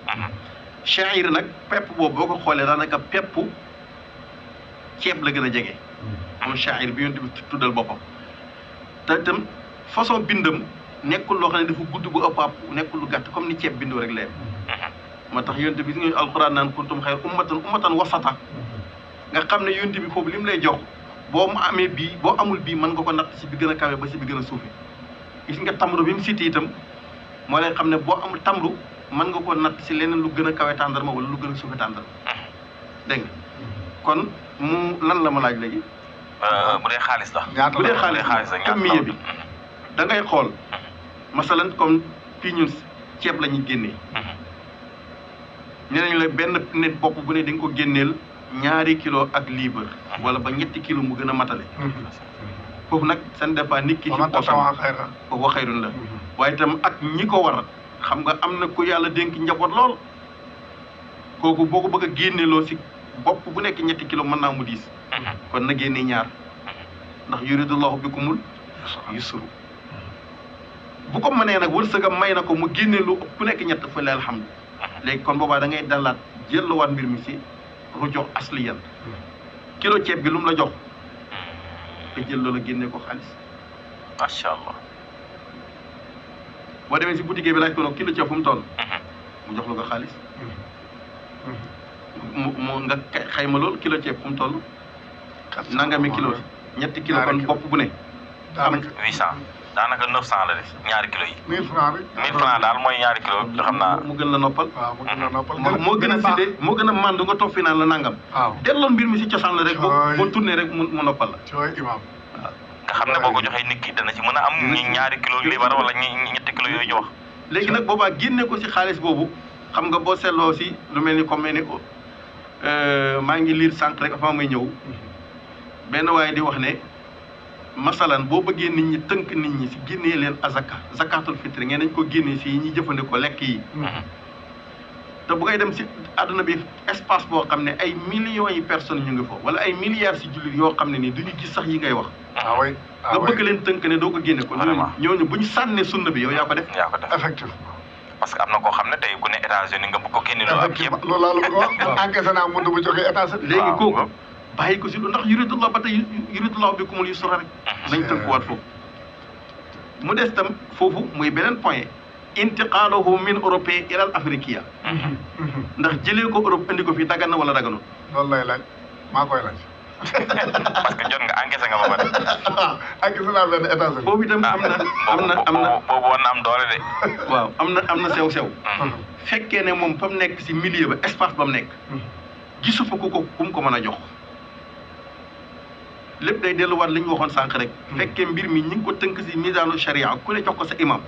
sha'ir nag pepp boobu boo ko xoolee daanaka pepp ceeb la gën a jege moom sha'ir bi yonent bi tuddal boppam te itam façon bindam nekkul loo xam ne dafa gudd bu ëpp nekkul lu gàtt comme ni ceeb bindoo rek leen moo tax yonent bi nga alquran naan kuntum xayra ummatan wasata nga xam ne yonent bi foofu li mu lay jox boo mu amee bii boo amul bii mën nga ko natt si bi gën a kawe ba si bi gën a suufi gis nga tamru bi mu cité itam moo lay xam ne boo amul tamru mën nga ko natt si leneen lu gën a kawe tàndarma wala lu gën a suufi tàndarma dégg nga kon mu lan la ma laaj léegi bu dee xaalis la bu dee xaalis la kamiye bi da ngay xool masalan comme fii ñun ceeb la ñuy génnee ñeneen la benn nit bopp bu ne da nga ko génneel 2 kilo ak liibar wala ba 3 kilo mu gën a matale foofu nag seen dépend nit ki ci poosam foofu xayrun la waaye itam ak ñi ko war xam nga am na ku yàlla dénk njaboot lool kooku boo ko bëgg a génneloo si bopp bu nekk 3 kilo mën naa mu diis kon na génne ñaar ndax yuridullahu bikumul yusru bu ko mënee nag wërsëgam may na ko mu génne lu ku nekk 3 fa la alhamdu léegi kon boobaa da ngay dalaat jëlluwaat mbir mi si rujox asliyan kilo ceeb bi lu mu la jox te jël loola génne ko xaalis macha allah boo demee si boutique bi laaj ko nag kilo ceeb fu mu toll mu jox la ko xaalis mu nga xayma loolu kilo ceeb fu mu toll nangami kilo 3 kilo kon bopp bu ne am 800 daanaka 900 la def ñaari kilo yi 1000 francs rek 1000 francs daal mooy ñaari kilo xam naa mu gën la noppal waaw mu gën la noppal moo gën a sidde moo gën a màndu nga toog fi naan la nangam waaw delloon mbir mi si cosaan la rek boo tourné rek mu noppal la cooy imam nga xam ne boo ko joxee nit ki dana ci mën a am ñaari kilo liibar wala 3 kilo yooyu ñu wax léegi nag boobaa génne ko si xaalis boobu xam nga boo seetloo si lu mel ni comme ni maa ngi liir sànq rek avant may ñëw benn waaye di wax ne masalan boo bëggee nit ñi tënk nit ñi si génnee leen azaka zakatul fitri ngeen nañ ko génnee si yi ñuy jëfandikoo lekk yi te bu ngay dem si àdduna bi espace boo xam ne ay millions yi personnes ñu ngi fa wala ay milliards si jullit yoo xam ne nii duñu gis sax yi ngay wax nga bëgg leen tënk ne doo ko génne ko ñooñu bu ñu sànnee sunna bi yow yaa ko def effectivement parce que am na koo xam ne tey ku ne États-Unis nga bëgg ko génne loo am ceeb loolu laa la ko wax encaissé naa mënut bu jógee États-Unis léegi kooku bàyyi ko si lu ndax yuridullah ba tey yuridullah bi kumul yusra rek nañ tënkuwaat foofu mu des tam foofu muy beneen point intiqaaluhu min européen ilal afriqiya ndax jëlee ko Europe indi ko fii dagan na wala daganul loolu lay laaj maa koy laaj parce que jot nga encaissé nga ba pare encaissé naa benn États-Unis boobu itam am na boobu war na am doole de waaw am na sew fekkee ne moom fa mu nekk si milieu ba espace ba mu nekk gisu fa ku mu ko mën a jox lépp day delluwaat li ñu waxoon sànq rek fekkee mbir mi ñi ngi ko tënk si misaanu sharia ku ne jox ko sa imam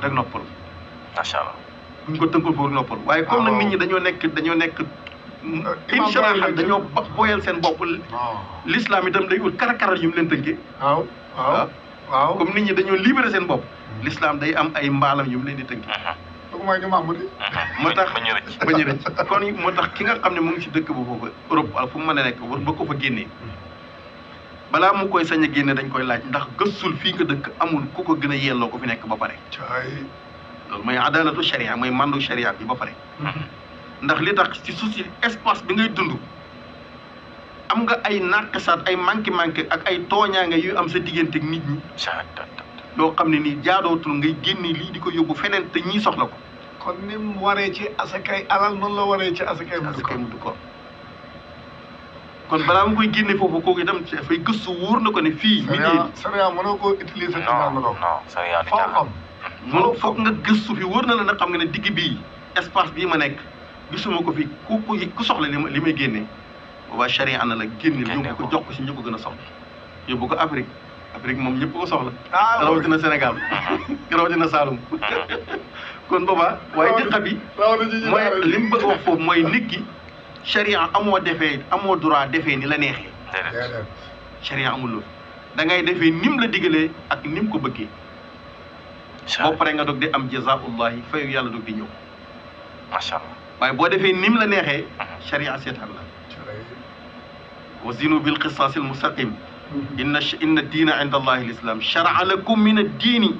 rek noppal macha allah ñu ngi ko tënkal foofu noppal waaye comme nag nit ñi dañoo nekk inshaallah dañoo boyal seen bopp l'islam itam day ut karakaral yu mu leen tënkee waaw comme nit ñi dañoo libéré seen bopp l'islam day am ay mbaalam yu mu leen di tënkee mooy ñu maamu di moo tax bañu rëcc kon moo tax ki nga xam ne mu ngi si dëkk bu foofu Europe wala fu mu mën a nekk war ba ko fa génnee balaa mu koy sañ a génne dañ koy laaj ndax gëstul fii nga dëkk amul ku ko gën a yelloo ko fi nekk ba pare loolu mooy adalatu sharia mooy mandu sharia bi ba pare ndax li tax ci suuf si espace bi ngay dund am nga ay nàqsaat ay manqué ak ay tooñaange yu am sa diggante ak nit ñi loo xam ne nii jaadootul ngay génne lii di ko yóbbu feneen te ñii soxla ko kon ni mu waree ci asakay alal noonu la waree ci asakay mudu ko kon balaa mu koy génne foofu kooku itam dafay gëstu wóor na ko ne fii sharia mënoo koo utiliser non sharia di xam foog nga gëstu fi wóor na la nag xam nga ne digg bii espace bii ma nekk gisuma ko fi ku soxla li may génnee boobaa sharia na la génne yóbbu ko jox ko si ñi ko gën a soxla yóbbu ko Afrique moom ñëpp ko soxla rawatina Sénégal rawatina Saloum kon boobaa waaye dëkk bi mooy li mu bëgg a wax foofu mooy nit ki sharia amoo droit defee ni la neexee sharia amul loolu da ngay defee nim la digalee ak nim ko bëggee boo paree nga doog di am jazaullahi fayu yàlla doog di ñëw macha allah waaye boo defee nim la neexee sharia seetaan la wa zinu bil qisaas al mustaqim inna diina inda allahi al islam shara'a lakum min ad diini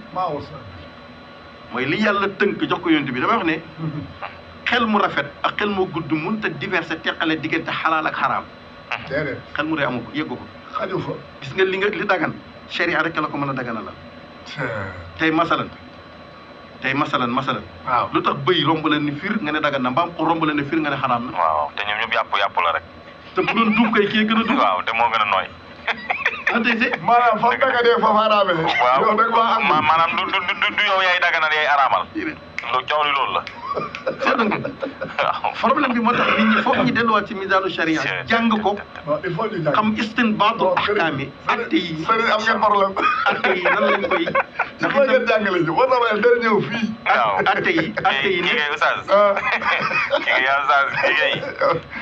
mooy li yàlla tënk jox ko yonent bi damay wax ne xel mu rafet ak xel mu gudd mënut a diverser teqale diggante xalaal ak xaraam xel mu rëy amu ko yëggu ko xaju fa gis nga li dagan sharia rek la ko mën a dagana la tey masalan waaw lu tax bëy romb la ni fir nga ne dagan na mbaam ko romb la ne fir nga ne xaraam na waaw te ñoom ñëpp yàpp la rek te bu doon duub kay kii gën a duub waaw te moo gën a nooy maanaam fa daganee fa araamee waaw maanaam du yow yaay daganal yaay araamal lu coow li loolu la seetlu nga problème bi moo tax nit ñi foog ñu delluwaat ci misaanu sharia jàng ko il faut ñu jàng xam istinbaatu ahkaam yi atte yi am ngeen problème atte yi nan lañ koy ndax ngeen jàngale ji war na ma dara ñëw fii atte yi kii ngay oustaz kii ngay oustaz kii ngay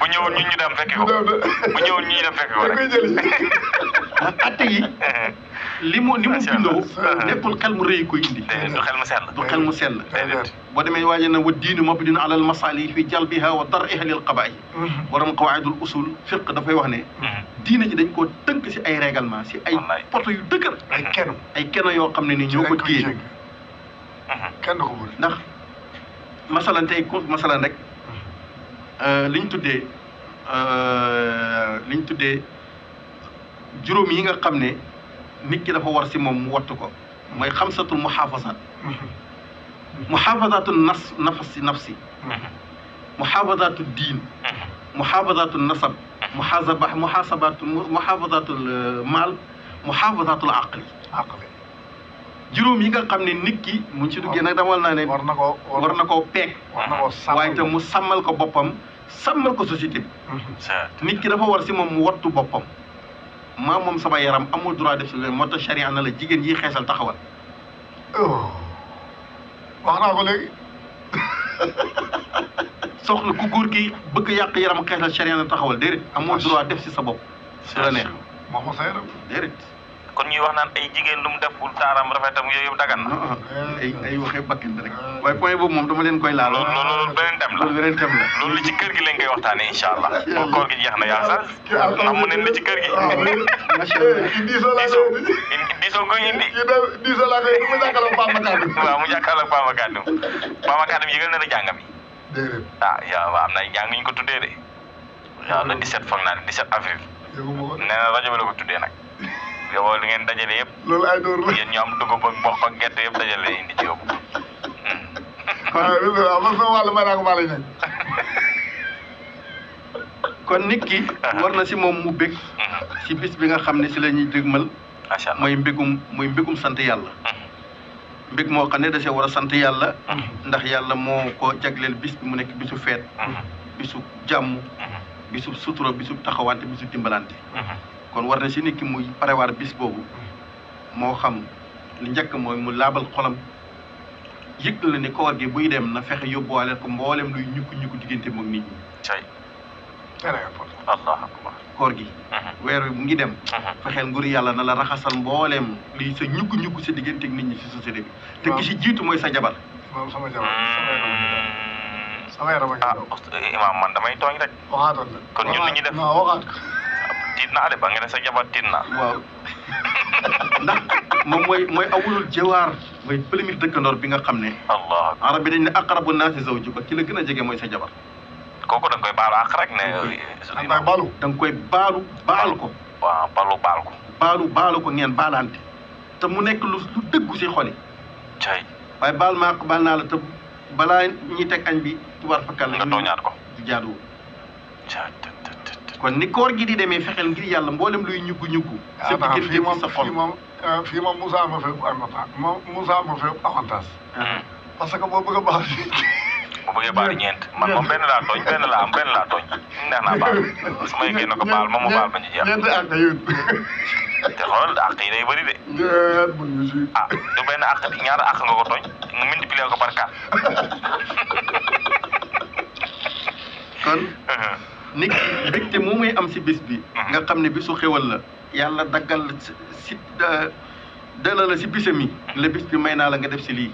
bu ñëwoon ñu dem fekki ko bu ñëwoon ñu dem fekki ko rek ndax atte yi li mu bindoo nekkul xel mu rëy koy indi du xel mu sell du xel mu sell boo demee waaje na wa diinu mabniun ala al masalih fi jalbiha wa dar'iha lil qabaih borom qawaidul usul fiqh dafay wax ne diine ji dañ koo tënk si ay règlement si ay poto yu dëgër ay keno yoo xam ne ni ñoo ko téye kenn ko bëri ndax masalan tey masalan rek liñ tuddee juróom yi nga xam ne nit ki dafa war si moom mu wattu ko mooy xamsatul muhaafazat muhaafazatu nafsi muhaafazatu diin muhaafazatu nasab muhaasabatul maal muhaafazatul aqli juróom yi nga xam ne nit ki mu ci duggee nag damal naa ne war na koo peeg waaye itam mu sàmmal ko boppam sàmmal ko société bi nit ki dafa war si moom mu wattu boppam maa moom sama yaram amul droit def si leen moo tax charia na la jigéen yi xeesal taxawal wax naa ko léegi soxna ku góor gi bëgg yàq yaram xeesal charia na taxawal déedéet amul droit def si sa bopp su la neex moom sa yaram déedéet kon ñuy wax naan ay jigéen lu mu deful taaram rafetam yooyu yëpp dagan na ay waxee bakkan rek waaye point boobu moom dama leen koy laal loolu beneen thème la loolu li ci kër gi lañ koy waxtaanee incha allah boo koor gi jeex na yaa sax nam mu neen li ci kër gi diisoo nga indi diisoo laa koy mu jàkkaarloo Pama Kaddu waaw mu jàkkaarloo Pama Kaddu yëgal na la jàngam yi yaa waaw am na ay jàng ñu ko tuddee de waaw le 17 foog naa ne 17 avril nee na rajo bi la ko tuddee nag yow li ngeen dajale yëpp loolu ay door la yéen ñu am dugub ak mboq ak gerte yëpp dajale indi ci yóbbu waaw man sama wàll may naa ko maa lay ñëw kon nit ki war na si moom mu bég si bis bi nga xam ne si la ñuy dégmal macha allah mooy mbégum sant yàlla mbég moo xam ne da see war a sant yàlla ndax yàlla moo ko jagleel bis bi mu nekk bisu feet bisu jàmm bisu sutura bisu taxawante bisu dimbalante kon war na si nit ki muy prévoir bis boobu moo xam li njëkk mooy mu laabal xolam yëg la ne koor gi buy dem na fexe yóbbuwaale ko mboolem luy ñukku diggante moom nit ñi allah akbar koor gi weer wi mu ngi dem fexeel nguur yàlla na la raxasal mbooleem lii sa ñukku sa diggante ak nit ñi si société bi te ki si jiitu mooy sa jabar moom sama jabar sama yaram imaam man damay tooñ rek waxaatoon na kon ñun li ñuy def waxaat ko tiit naa de ba nga ne sa jabar tiit naa waaw ndax moom mooy awulul jawaar mooy premier dëkkandoor bi nga xam ne allah arab bi dañ ne aqrabu naasi zawjuka ki la gën a jege mooy sa jabar kooku da nga koy baalu àq rek ne da nga koy baal ko waaw baalu ko ngeen baalante te mu nekk lu dëggu si xol yi cay waaye baal naa la te balaa ñuy teg añ bi tubaar fakkal nga tooñaat ko du jaaduwul kon ni koor gi di demee fexeel ngir yàlla mboolem luy ñuggu sa diggante sa xol fii moom Moussa ma fépp avantage parce que boo bëgg a baax bu bëggee baal ñeent man moom benn laa tooñ neex naa baal su ma yeggee na ko baal moom mu baal ba ñu jeex ñeenti àq yéen te xool àq yi day bëri de du benn àq di ñaata àq nga ko tooñ nga multiplier ko par 4 kon nit ki mbégte moo muy am si bis bi nga xam ne bisu xewal la yàlla daggal si dala la si bisam yi la bis bi may naa la nga def si lii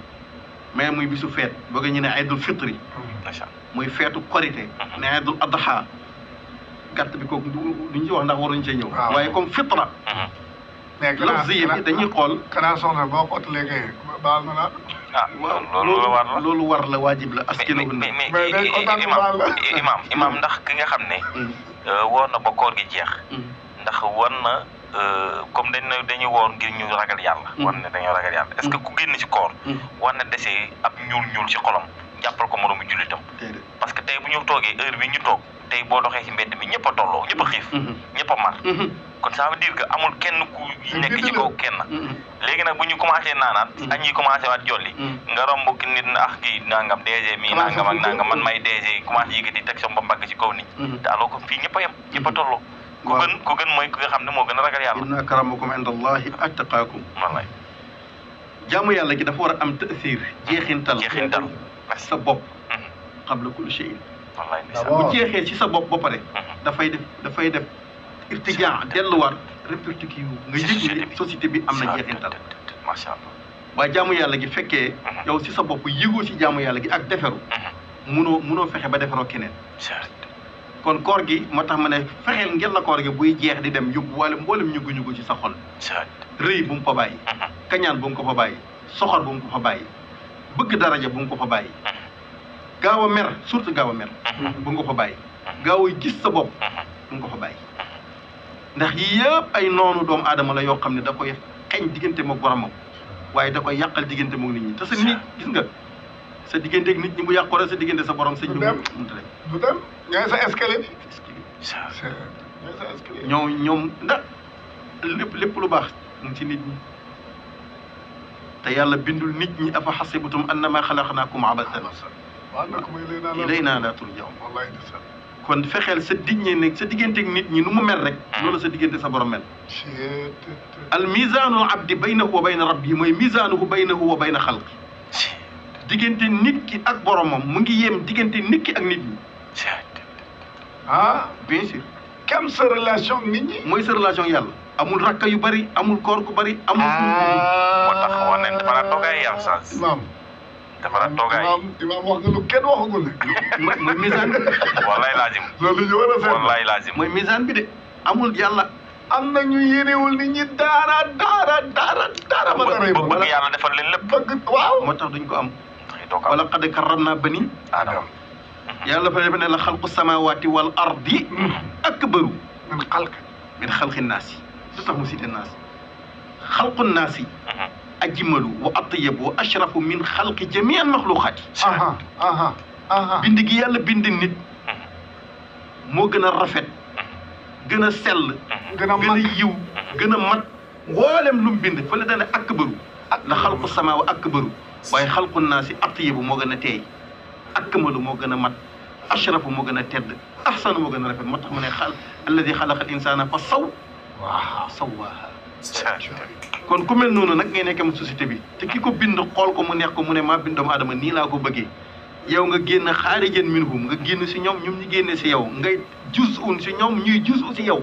mais muy bisu feet boo ñu ne aydul fitri muy feetu korité ne aydul adha gàtt bi kooku duñ ci wax ndax waruñ cee ñëw waaye comme fitra lafziya bi dañuy xool kanaa soxna boo ko léegi baal na la loolu war la waajib la askina imam ndax ki nga xam ne woor na ba koor gi jeex ndax war na comme dañuy woor ngir ñu ragal yàlla war na dañoo ragal yàlla est-ce que ku génn ci koor war na desee ab ñuul ci xolam jàppal ko moroomu jullitam parce que tey bu ñu toogee heure bi ñu toog tey boo doxee ci mbedd mi ñëpp a tolloo ñëpp a xiif ñëpp a mar kon ça veut dire que amul kenn ku nekk ci kaw kenn léegi nag bu ñu commencé naanaat añ yi commencé waat jolli nga romb ki nit na kii nangam DG mi nangam ak nangam man may DG commencé yëkkati teg sama mbagg ci kaw nit te alors que fii ñëpp a yem ñëpp a tolloo ku gën mooy ki nga xam ne moo gën a ragal yàlla inna akramakum indallahi attaqaakum wallaay jaamu yàlla gi dafa war a am taasir jeexintal sa bopp qabla kulli shay bu jeexee ci sa bopp ba pare dafay def irtijaa delluwaat répercute nga yëg ni société bi am na jeexintal macha allah waaye jaamu yàlla gi fekkee yow si sa bopp yëgoo si jaamu yàlla gi ak deferu munoo fexe ba deferoo keneen kon koor gi moo tax ma ne fexeel ngeen la koor gi buy jeex di dem yóbbu wala mboolem ñuggu-ñuggu ci sa xol rëy bu mu ko bàyyi kañaan bu mu ko fa bàyyi soxor bu mu ko fa bàyyi bëgg daraja bu mu ko fa bàyyi gaaw a mer surtout gaaw a mer bu mu ko fa bàyyi gaaw a gis sa bopp bu mu ko fa bàyyi ndax yii yëpp ay noonu doomu aadama la yoo xam ne da koy xeeñ diggante moom boromam waaye da koy yàqal diggante moom nit ñi te sa nit gis nga sa diggante ak nit ñi bu yàqoo rek sa diggante sa borom sa ñu du dem ñooy sa escalier ñoom ndax lépp lu baax mu ngi ci nit ñi te yàlla bindul nit ñi afa xasibatum annama xalaqnaakum abasan ilaynaa laa turja'uun kon fexeel sa diggante ak nit ñi nu mu mel rek loolu sa diggante sa borom mel al mizaanul abdi baynahu wa bayna rabbihi mooy mizaanuhu baynahu wa bayna xalqi diggante nit ki ak boromam mu ngi yem diggante nit ki ak nit ñi bien sûr kam sa relation nit ñi mooy sa relation yàlla amul rakka yu bari amul koor gu bari amul moo tax woon nañ dafa la toogaay yàlla sans imaam dafa la toogaay imaam wax nga lu kenn waxagul ne mooy misaan wallaay laazim loolu ñu war a seet wallaay laazim mooy misaan bi de amul yàlla am na ñu yéenewul nit ñi dara ba dara bëgg yàlla defal leen lépp bëgg waaw moo tax duñ ko am doo ko am wala qad karramnaa banii Aadama yàlla dafa ne la xalqu samaawaati wal ardi akbaru min xalqi naasi lu tax mu cité naasi xalqu naasi ajmalu wa atyabu wa ashrafu min xalqi jamii al maxluqaati bind gi yàlla bind nit moo gën a rafet gën a sell gën a yiw gën a mat mboolem lu mu bind fële dana akbaru la xalqu samaawa akbaru waaye xalqu naasi atyabu moo gën a teey akmalu moo gën a mat ashrafu moo gën a tedd ahsanu moo gën a rafet moo tax mu ne alladi xalaqa al insana fa sawwaaha kon ku mel noonu nag ngay nekkee mu société bi te ki ko bind xool ko mu neex ko mu ne maa bind doomu aadama nii laa ko bëggee yow nga génn xaarijan minhum nga génn si ñoom ñoom ñu génne si yow ngay juz'un si ñoom ñuy juz'u si yow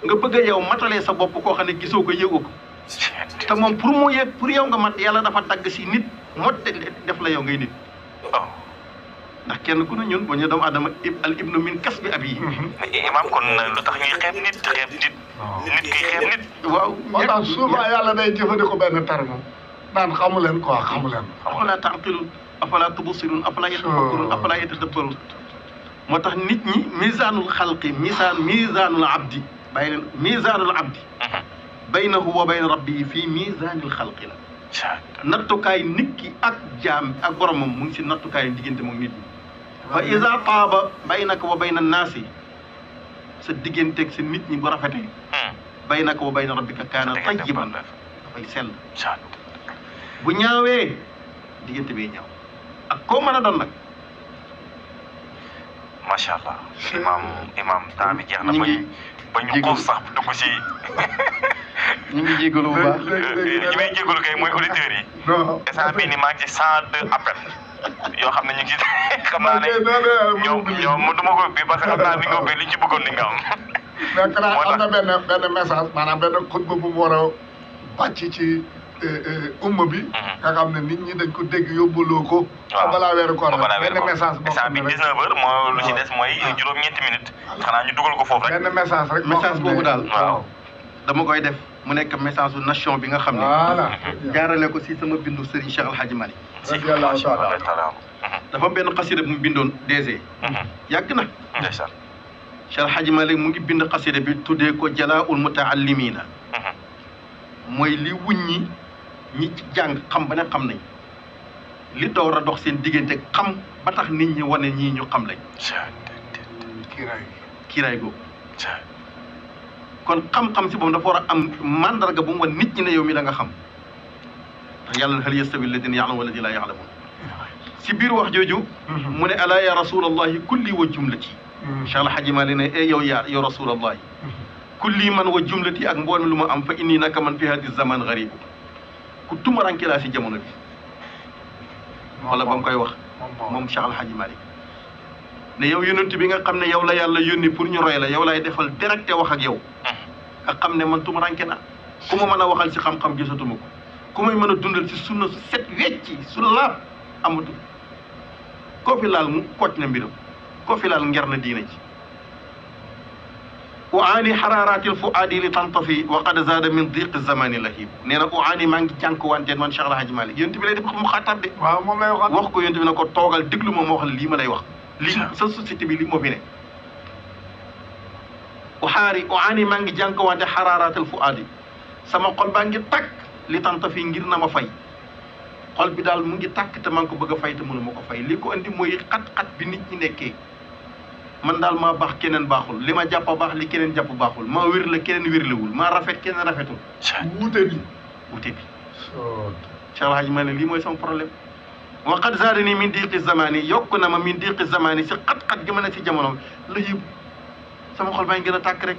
nga bëgg a yow matalee sa bopp koo xam ne gisoo ko yëgoo ko te moom pour mu yëg pour yow nga mat yàlla dafa dagg si nit mot def la yow ngay nit ndax kenn ku ne ñun boo ñu doomu adama al ibnu min kasbi abi imam kon lu tax ñuy xeeb nit nit kiy xeeb nit waaw moo tax souvent yàlla day jëfandikoo benn terme naan xamu leen quoi xamu leen afalaa taqilun afalaa tubsirun afalaa yatafakkarun afalaa yatadabbarun moo tax nit ñi misaanul xalqi misaanul abdi bàyyi leen misaanul abdi baynahu wa bayna rabbihi fii misaanil xalqi la nattukaay nit ki ak jaam ak boromam mu ngi si nattukaay diggante moom nit ñi fa iza taaba baynaka wa bayna naasi sa digganteeg sa nit ñi bu rafetee baynaka wa bayna rabbika kaana tayyiban dafay sell bu ñaawee diggante bee ñaaw ak koo mën a doon nag macha allah imam temps bi jeex na ba ñu xuus sax dugg si ñu ngi jégalu bu baax ñi may jégalu kay mooy auditeurs yi instant bii ni maa ngi ci 102 appel yoo xam ne ñu ngi xam naa ne ñoom du ma ko ubbi parce que xam naa ni nga ubbi li ñu ci bëggoon ni nga am fekk naa am na benn message maanaam benn xutba bu mu war a bàcc ci umma bi nga xam ne nit ñi dañ ko dégg yóbbuloo ko balaa weeru koor benn message boo xam ne 19h moo lu ci des mooy juróom-ñeenti minutes xanaa ñu dugal ko foofu rek benn message rek message boobu daal waaw dama koy def mu nekk message su nation bi nga xam ne jaarale ko si sama bindu Serigne Cheikh El Hadji Malick dafa benn xasida bu mu bindoon DG yàgg na ndeysaan Cheikh El Hadji Malick mu ngi bind xasida bi tuddee ko Jalaaul Mutaallimina mooy li wuññi ñi jàng xam ba ne xam nañ li door a dox seen diggante xam ba tax nit ñi wane ñii ñu xam lañ kiiraay googu kon xam-xam si boobu dafa war a am mandarga bu mu wan nit ñi ne yow mi da nga xam ndax yàlla hal yastawi alladina ya'lamuuna walladina laa ya'lamuun si biir wax jooju mu ne alaa ya rasulallahi kulli wa jumlati Cheikh El Hadji Malick ne yow yow rasulallahi kulli man wa jumlati ak mboolem lu ma am fa inni naka man fi hadi zaman garibu ku tumaranke laa si jamono bi wala ba mu koy wax moom Cheikh El Hadji Malick ne yow yonent bi nga xam ne yow la yàlla yónni pour ñu roy la yow laay defal directe wax ak yow nga xam ne man tumuranke na ku ma mën a waxal si xam-xam gisatuma ko ku may mën a dundal si sunna su set wecci su laab amatul koo fi laal mu kocc na mbiram koo fi laal nger na diina ci uaani xaraaratil fuaadi li tantafi wa qad zaada min diqi zamani lahib nee na uaani maa ngi jànk wanteen man Cheikh El Hadj Malick yonent bi lay def mu xaatar de waaw moom lay waxaat wax ko yonent bi ne ko toogal déglu ma wax lii ma lay wax lii sa société bi lii moo fi ne uaani maa ngi jànk wante xaraaratil fuaadi sama xol baa ngi tàkk li tantafi ngir na ma fay xol bi daal mu ngi tàkk te maa ngi ko bëgg a fay te mënu ma ko fay li ko andi mooy xat-xat bi nit ñi nekkee man daal maa baax keneen baaxul li ma jàpp baax li keneen jàpp baaxul maa wér la keneen wérlewul maa rafet keneen rafetul wuute bi Cheikh El Hadj Malick lii mooy sama problème wa qad zaadani min diqi zamani yokk na ma min diqi zamani si xat-xat gi ma ne si jamono la yëpp sama xol baa ngi gën a tàkk rek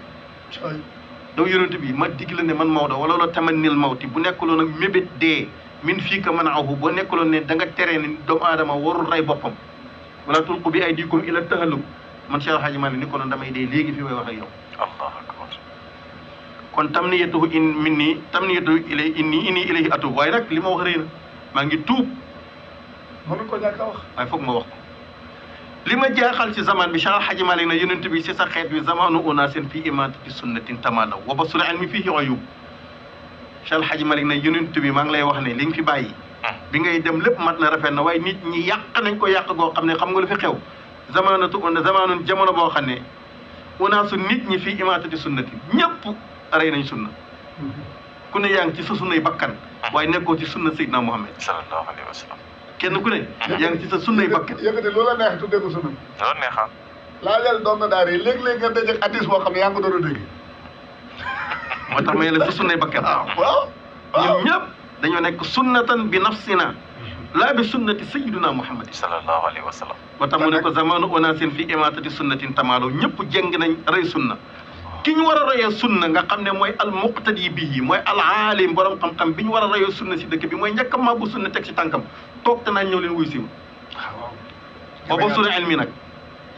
daw yonent bi ma dig la ne man Maodo wala la tamannil mawti bu nekkuloon nag mébét dee min fii ka manaahu boo nekkuloon ne da nga teree ne doomu aadama warul rey boppam wala tulqu bi aydikum ila tahalluk man Cheikh El Hadj Malick ni ko noon damay dee léegi fi may wax ak yow allahu akbar kon tamniyatuhu inni ilayhi atub waaye nag li ma wax rëy na maa ngi tuub mënu ko ñàkk a wax waaye foog ma wax ko li ma jaaxal ci zaman bi Cheikh El Hadj Malick na yonent bi si sa xeet bi zamanu unaasin fii imaatati sunnatin tamalaw wa basul ilmi fiihi uyub Cheikh El Hadj Malick na yonent bi maa ngi lay wax ne li nga fi bàyyi bi ngay dem lépp mat na rafet na waaye nit ñi yàq nañ ko yàq goo xam ne xam nga lu fi xew zamanun jamono boo xam ne unaasu nit ñi fii imaatati sunnatin ñëpp rey nañ sunna ku ne yaa ngi ci sa sunnay bakkan waaye nekkoo ci sunna Seydina Muhammad sallallahu alayhi wa sallam kenn ku ne yaa ngi ci sa sunnay bakkan yëkkati lu la neex tuddee ko sunna loolu neexa laajal doom na daara yi léeg-léeg nga daje addis boo xam ne yaa ngi ko doon a dégg moo tax may la sa sunnay bakkan waaw ñoom ñëpp dañoo nekk sunnatan bi nafsina laa bi sunnati sayyidina Muhammad sallallahu alayhi wa sallam moo tax mu ne ko zamanu onaasin fi imaatati sunnatin tamaalo ñëpp jeng nañ rey sunna ki ñu war a royee sunna nga xam ne mooy al muqtadi bihi mooy al aalim borom xam-xam bi ñu war a royee sunna si dëkk bi mooy njëkk a màbbu sunna teg si tànkam toog te naa ñëw leen wuy siw booba sura ilmi nag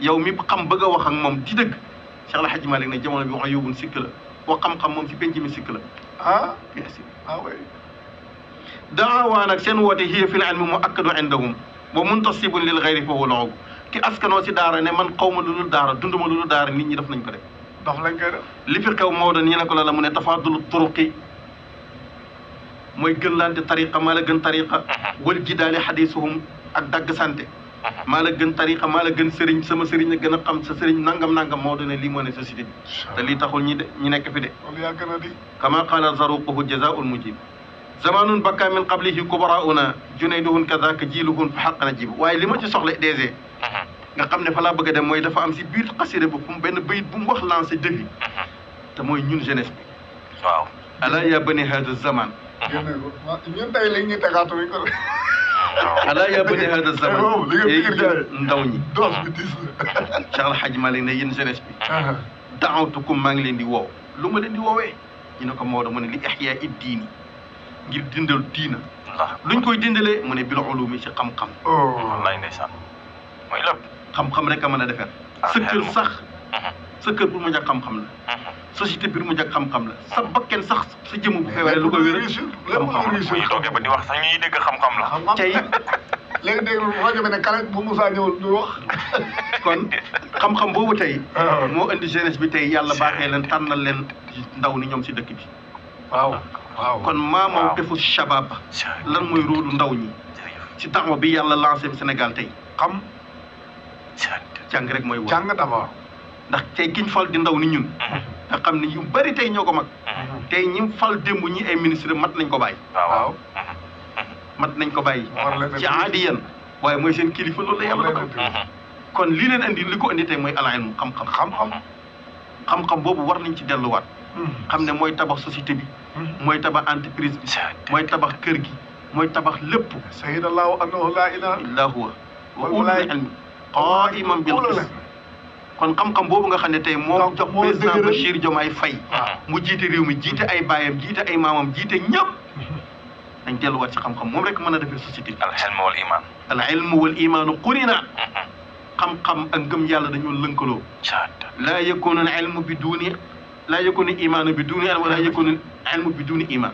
yow mi xam bëgg a wax ak moom di dëgg Cheikh El Hadj Malick ne jamono bi wax yóbbun sikk la wax xam-xam moom si penc mi sikk la bien sûr oui daawaa nag seen woote hiya fil ilmi mu akkadu indahum wa muntasibun lil xayri fa huwa al ki askanoo si daara ne man xaw ma lu dul daara dund ma lu dul daara nit ñi def nañ ko def dox lañ koy def li fi xew Maodo nii ne ko la mu ne tafaadulu turuqi mooy gën laante tariqa maa la gën tariqa wal jidaali xadiisuhum ak dagg sante maa la gën tariqa maa la gën sëriñ sama sëriñ a gën a xam sa sëriñ nangam Maodo ne lii moo ne société bi te lii taxul ñi nekk fi de loolu yaa gën a di kama qaala zaruquhu jazaa'ul mujib zamanun bakka min qablihi kubarauna junayduhun kadaka jiiluhun fa xaq na jib waaye li ma ci soxla DG nga xam ne fa laa bëgg a dem mooy dafa am si biir xasida bu benn bayit bu mu wax lancé défi te mooy ñun jeunesse bi waaw ala ya bani hada zaman génne ko ñun tey léegi ñu tegaatu ñu ko ala ya bani hada zaman léegi ndaw ñi doos bi dis Cheikh El Hadj Malick ne yéen jeunesse bi daawtukum maa ngi leen di woow lu ma leen di woowee ñu ne ko Maodo mu ne li ihyaa diini ngir dindal diina luñ koy dindalee mu ne bil ulumi ci xam-xam wallaay ndeysaan mooy lépp xam-xam rek a mën a defar sa kër sax sa kër pour mu njëkk xam-xam la société bi mu njëkk xam-xam la sa bakken sax sa jëmu bu feebaree lu ko wér bu ñu toogee ba di wax sax ñuy dégg xam-xam la tey léegi dégg rajo bi ne kale bu Moussa ñëwul du wax kon xam-xam boobu tey moo indi jeunesse bi tey yàlla baaxee leen tànnal leen ndaw ni ñoom si dëkk bi waaw kon maamaw defu shabab lan mooy róolu ndaw ñi si taxaw bi yàlla lancé bi Sénégal tey xam jàng rek mooy wax jàng d'abord ndax tey kiñ fal di ndaw ni ñun nga xam ne yu bëri tey ñoo ko mag tey ñi fal démb ñi ay ministre mat nañ ko bàyyi waaw mat nañ ko bàyyi ci aadiyan waaye mooy seen kilifa loolu la yàlla dogal kon lii leen andi li ko andi tey mooy al ilm xam-xam boobu war nañ ci delluwaat xam ne mooy tabax société bi mooy tabax entreprise bi mooy tabax kër gi mooy tabax lépp shahida allahu annahu la ilaha illa huwa wa ulul ilmi qaiman bil qist kon xam-xam boobu nga xam ne tey moo jox président Bachir Diomaye Faye mu jiite réew mi jiite ay baayam jiite ay maamam jiite ñëpp dañ delluwaat ci xam-xam moom rek mën a defee société bi al ilmu wal iman al ilmu wal imaanu qurina xam-xam ak ngëm yàlla dañoo lënkaloo laa yakunu al ilmu bi duuni laa yakunu imaanu bi duuni ilm wala yakunu ilmu bi duuni iman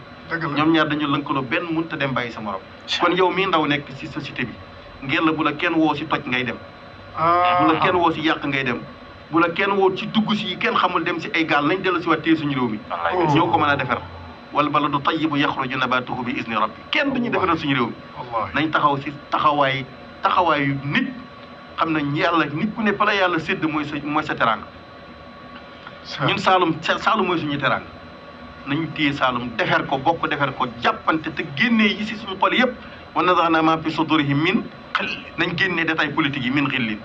ñoom ñaar dañu lënkaloo benn mënut a dem bàyyi sa morom kon yow mii ndaw nekk ci société bi ngeen la bu la kenn woo si toj ngay dem bu la kenn woo si yàq ngay dem bu la kenn woo ci dugg si kenn xamul dem si ay gaal nañ dellu si waat téye suñu réew mi ñoo ko mën a defar wal baladu tayyibu yaxruju nabatuhu bi izni rabbi kenn duñu defaral suñu réew mi nañ taxaw si taxawaayu nit xam nañ yàlla nit ku ne fa la yàlla sédd mooy sa teraanga ñun Saalum mooy suñu teraanga nañu téye Saalum defar ko bokk defar ko jàppante te génnee yi si suñu xol yëpp wa nazaana maa fi sudurihim min xill nañ génnee détail politique yi min xillin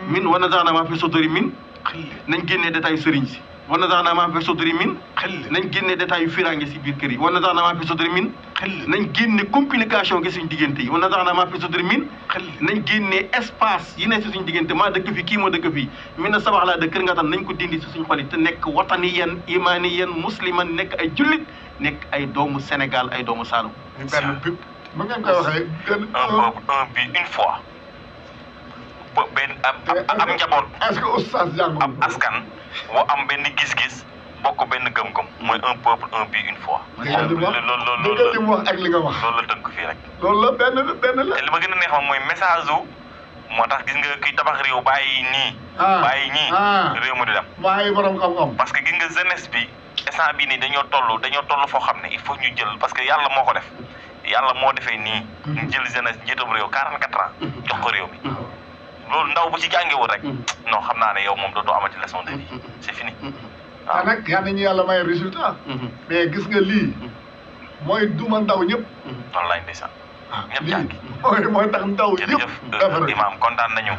min wa nazaana maa fi sudurihim min xill nañ génnee détail sëriñ si wa nazaana maa fi sudurihim min xill nañ génnee détail yu firange si biir kër yi wa nazaana maa fi sudurihim min xill nañ génne communication gi suñu diggante yi wa nazaana maa fi sudurihim min xill nañ génne espace yi ne si suñu diggante maa dëkk fii kii moo dëkk fii mi na sabax laa dëkk kër nga tam nañ ko dindi si suñu xol yi te nekk wataniyan imaniyan musliman nekk ay jullit nekk ay doomu Sénégal ay doomu Saloum ma ngeen koy waxee benn un but une fois benn am njaboot est-ce que oustaz jàng am askan woo am benn gis-gis bokk benn gëm-gëm mooy un peuple un but une fois. loolu li mu wax ak li nga wax loolu la tënk fii rek. loolu la benn la te li ma gën a neex moom mooy message moo tax gis nga kiy tabax réew bàyyi nii. bàyyi ñii réew mi di dem. bàyyi borom xam-xam. parce que gis nga jeunesse bi instant bii nii dañoo toll foo xam ne il faut ñu jël parce que yàlla moo ko def yàlla moo defee nii. ñu jël jeunesse njiitam réew 44 ans. jox ko réew mi. loolu ndaw bu ci jàngewul rek. non xam naa ne yow moom dootoo amati leçon de vie c'est fini. waaw nag yal nañu yàlla may résultat. mais gis nga lii mooy duma ndaw ñëpp. wallaay ndeysaan. ñëpp jàngi mooy tax ndaw ñëpp. jërëjëf Imaam kontaan nañu.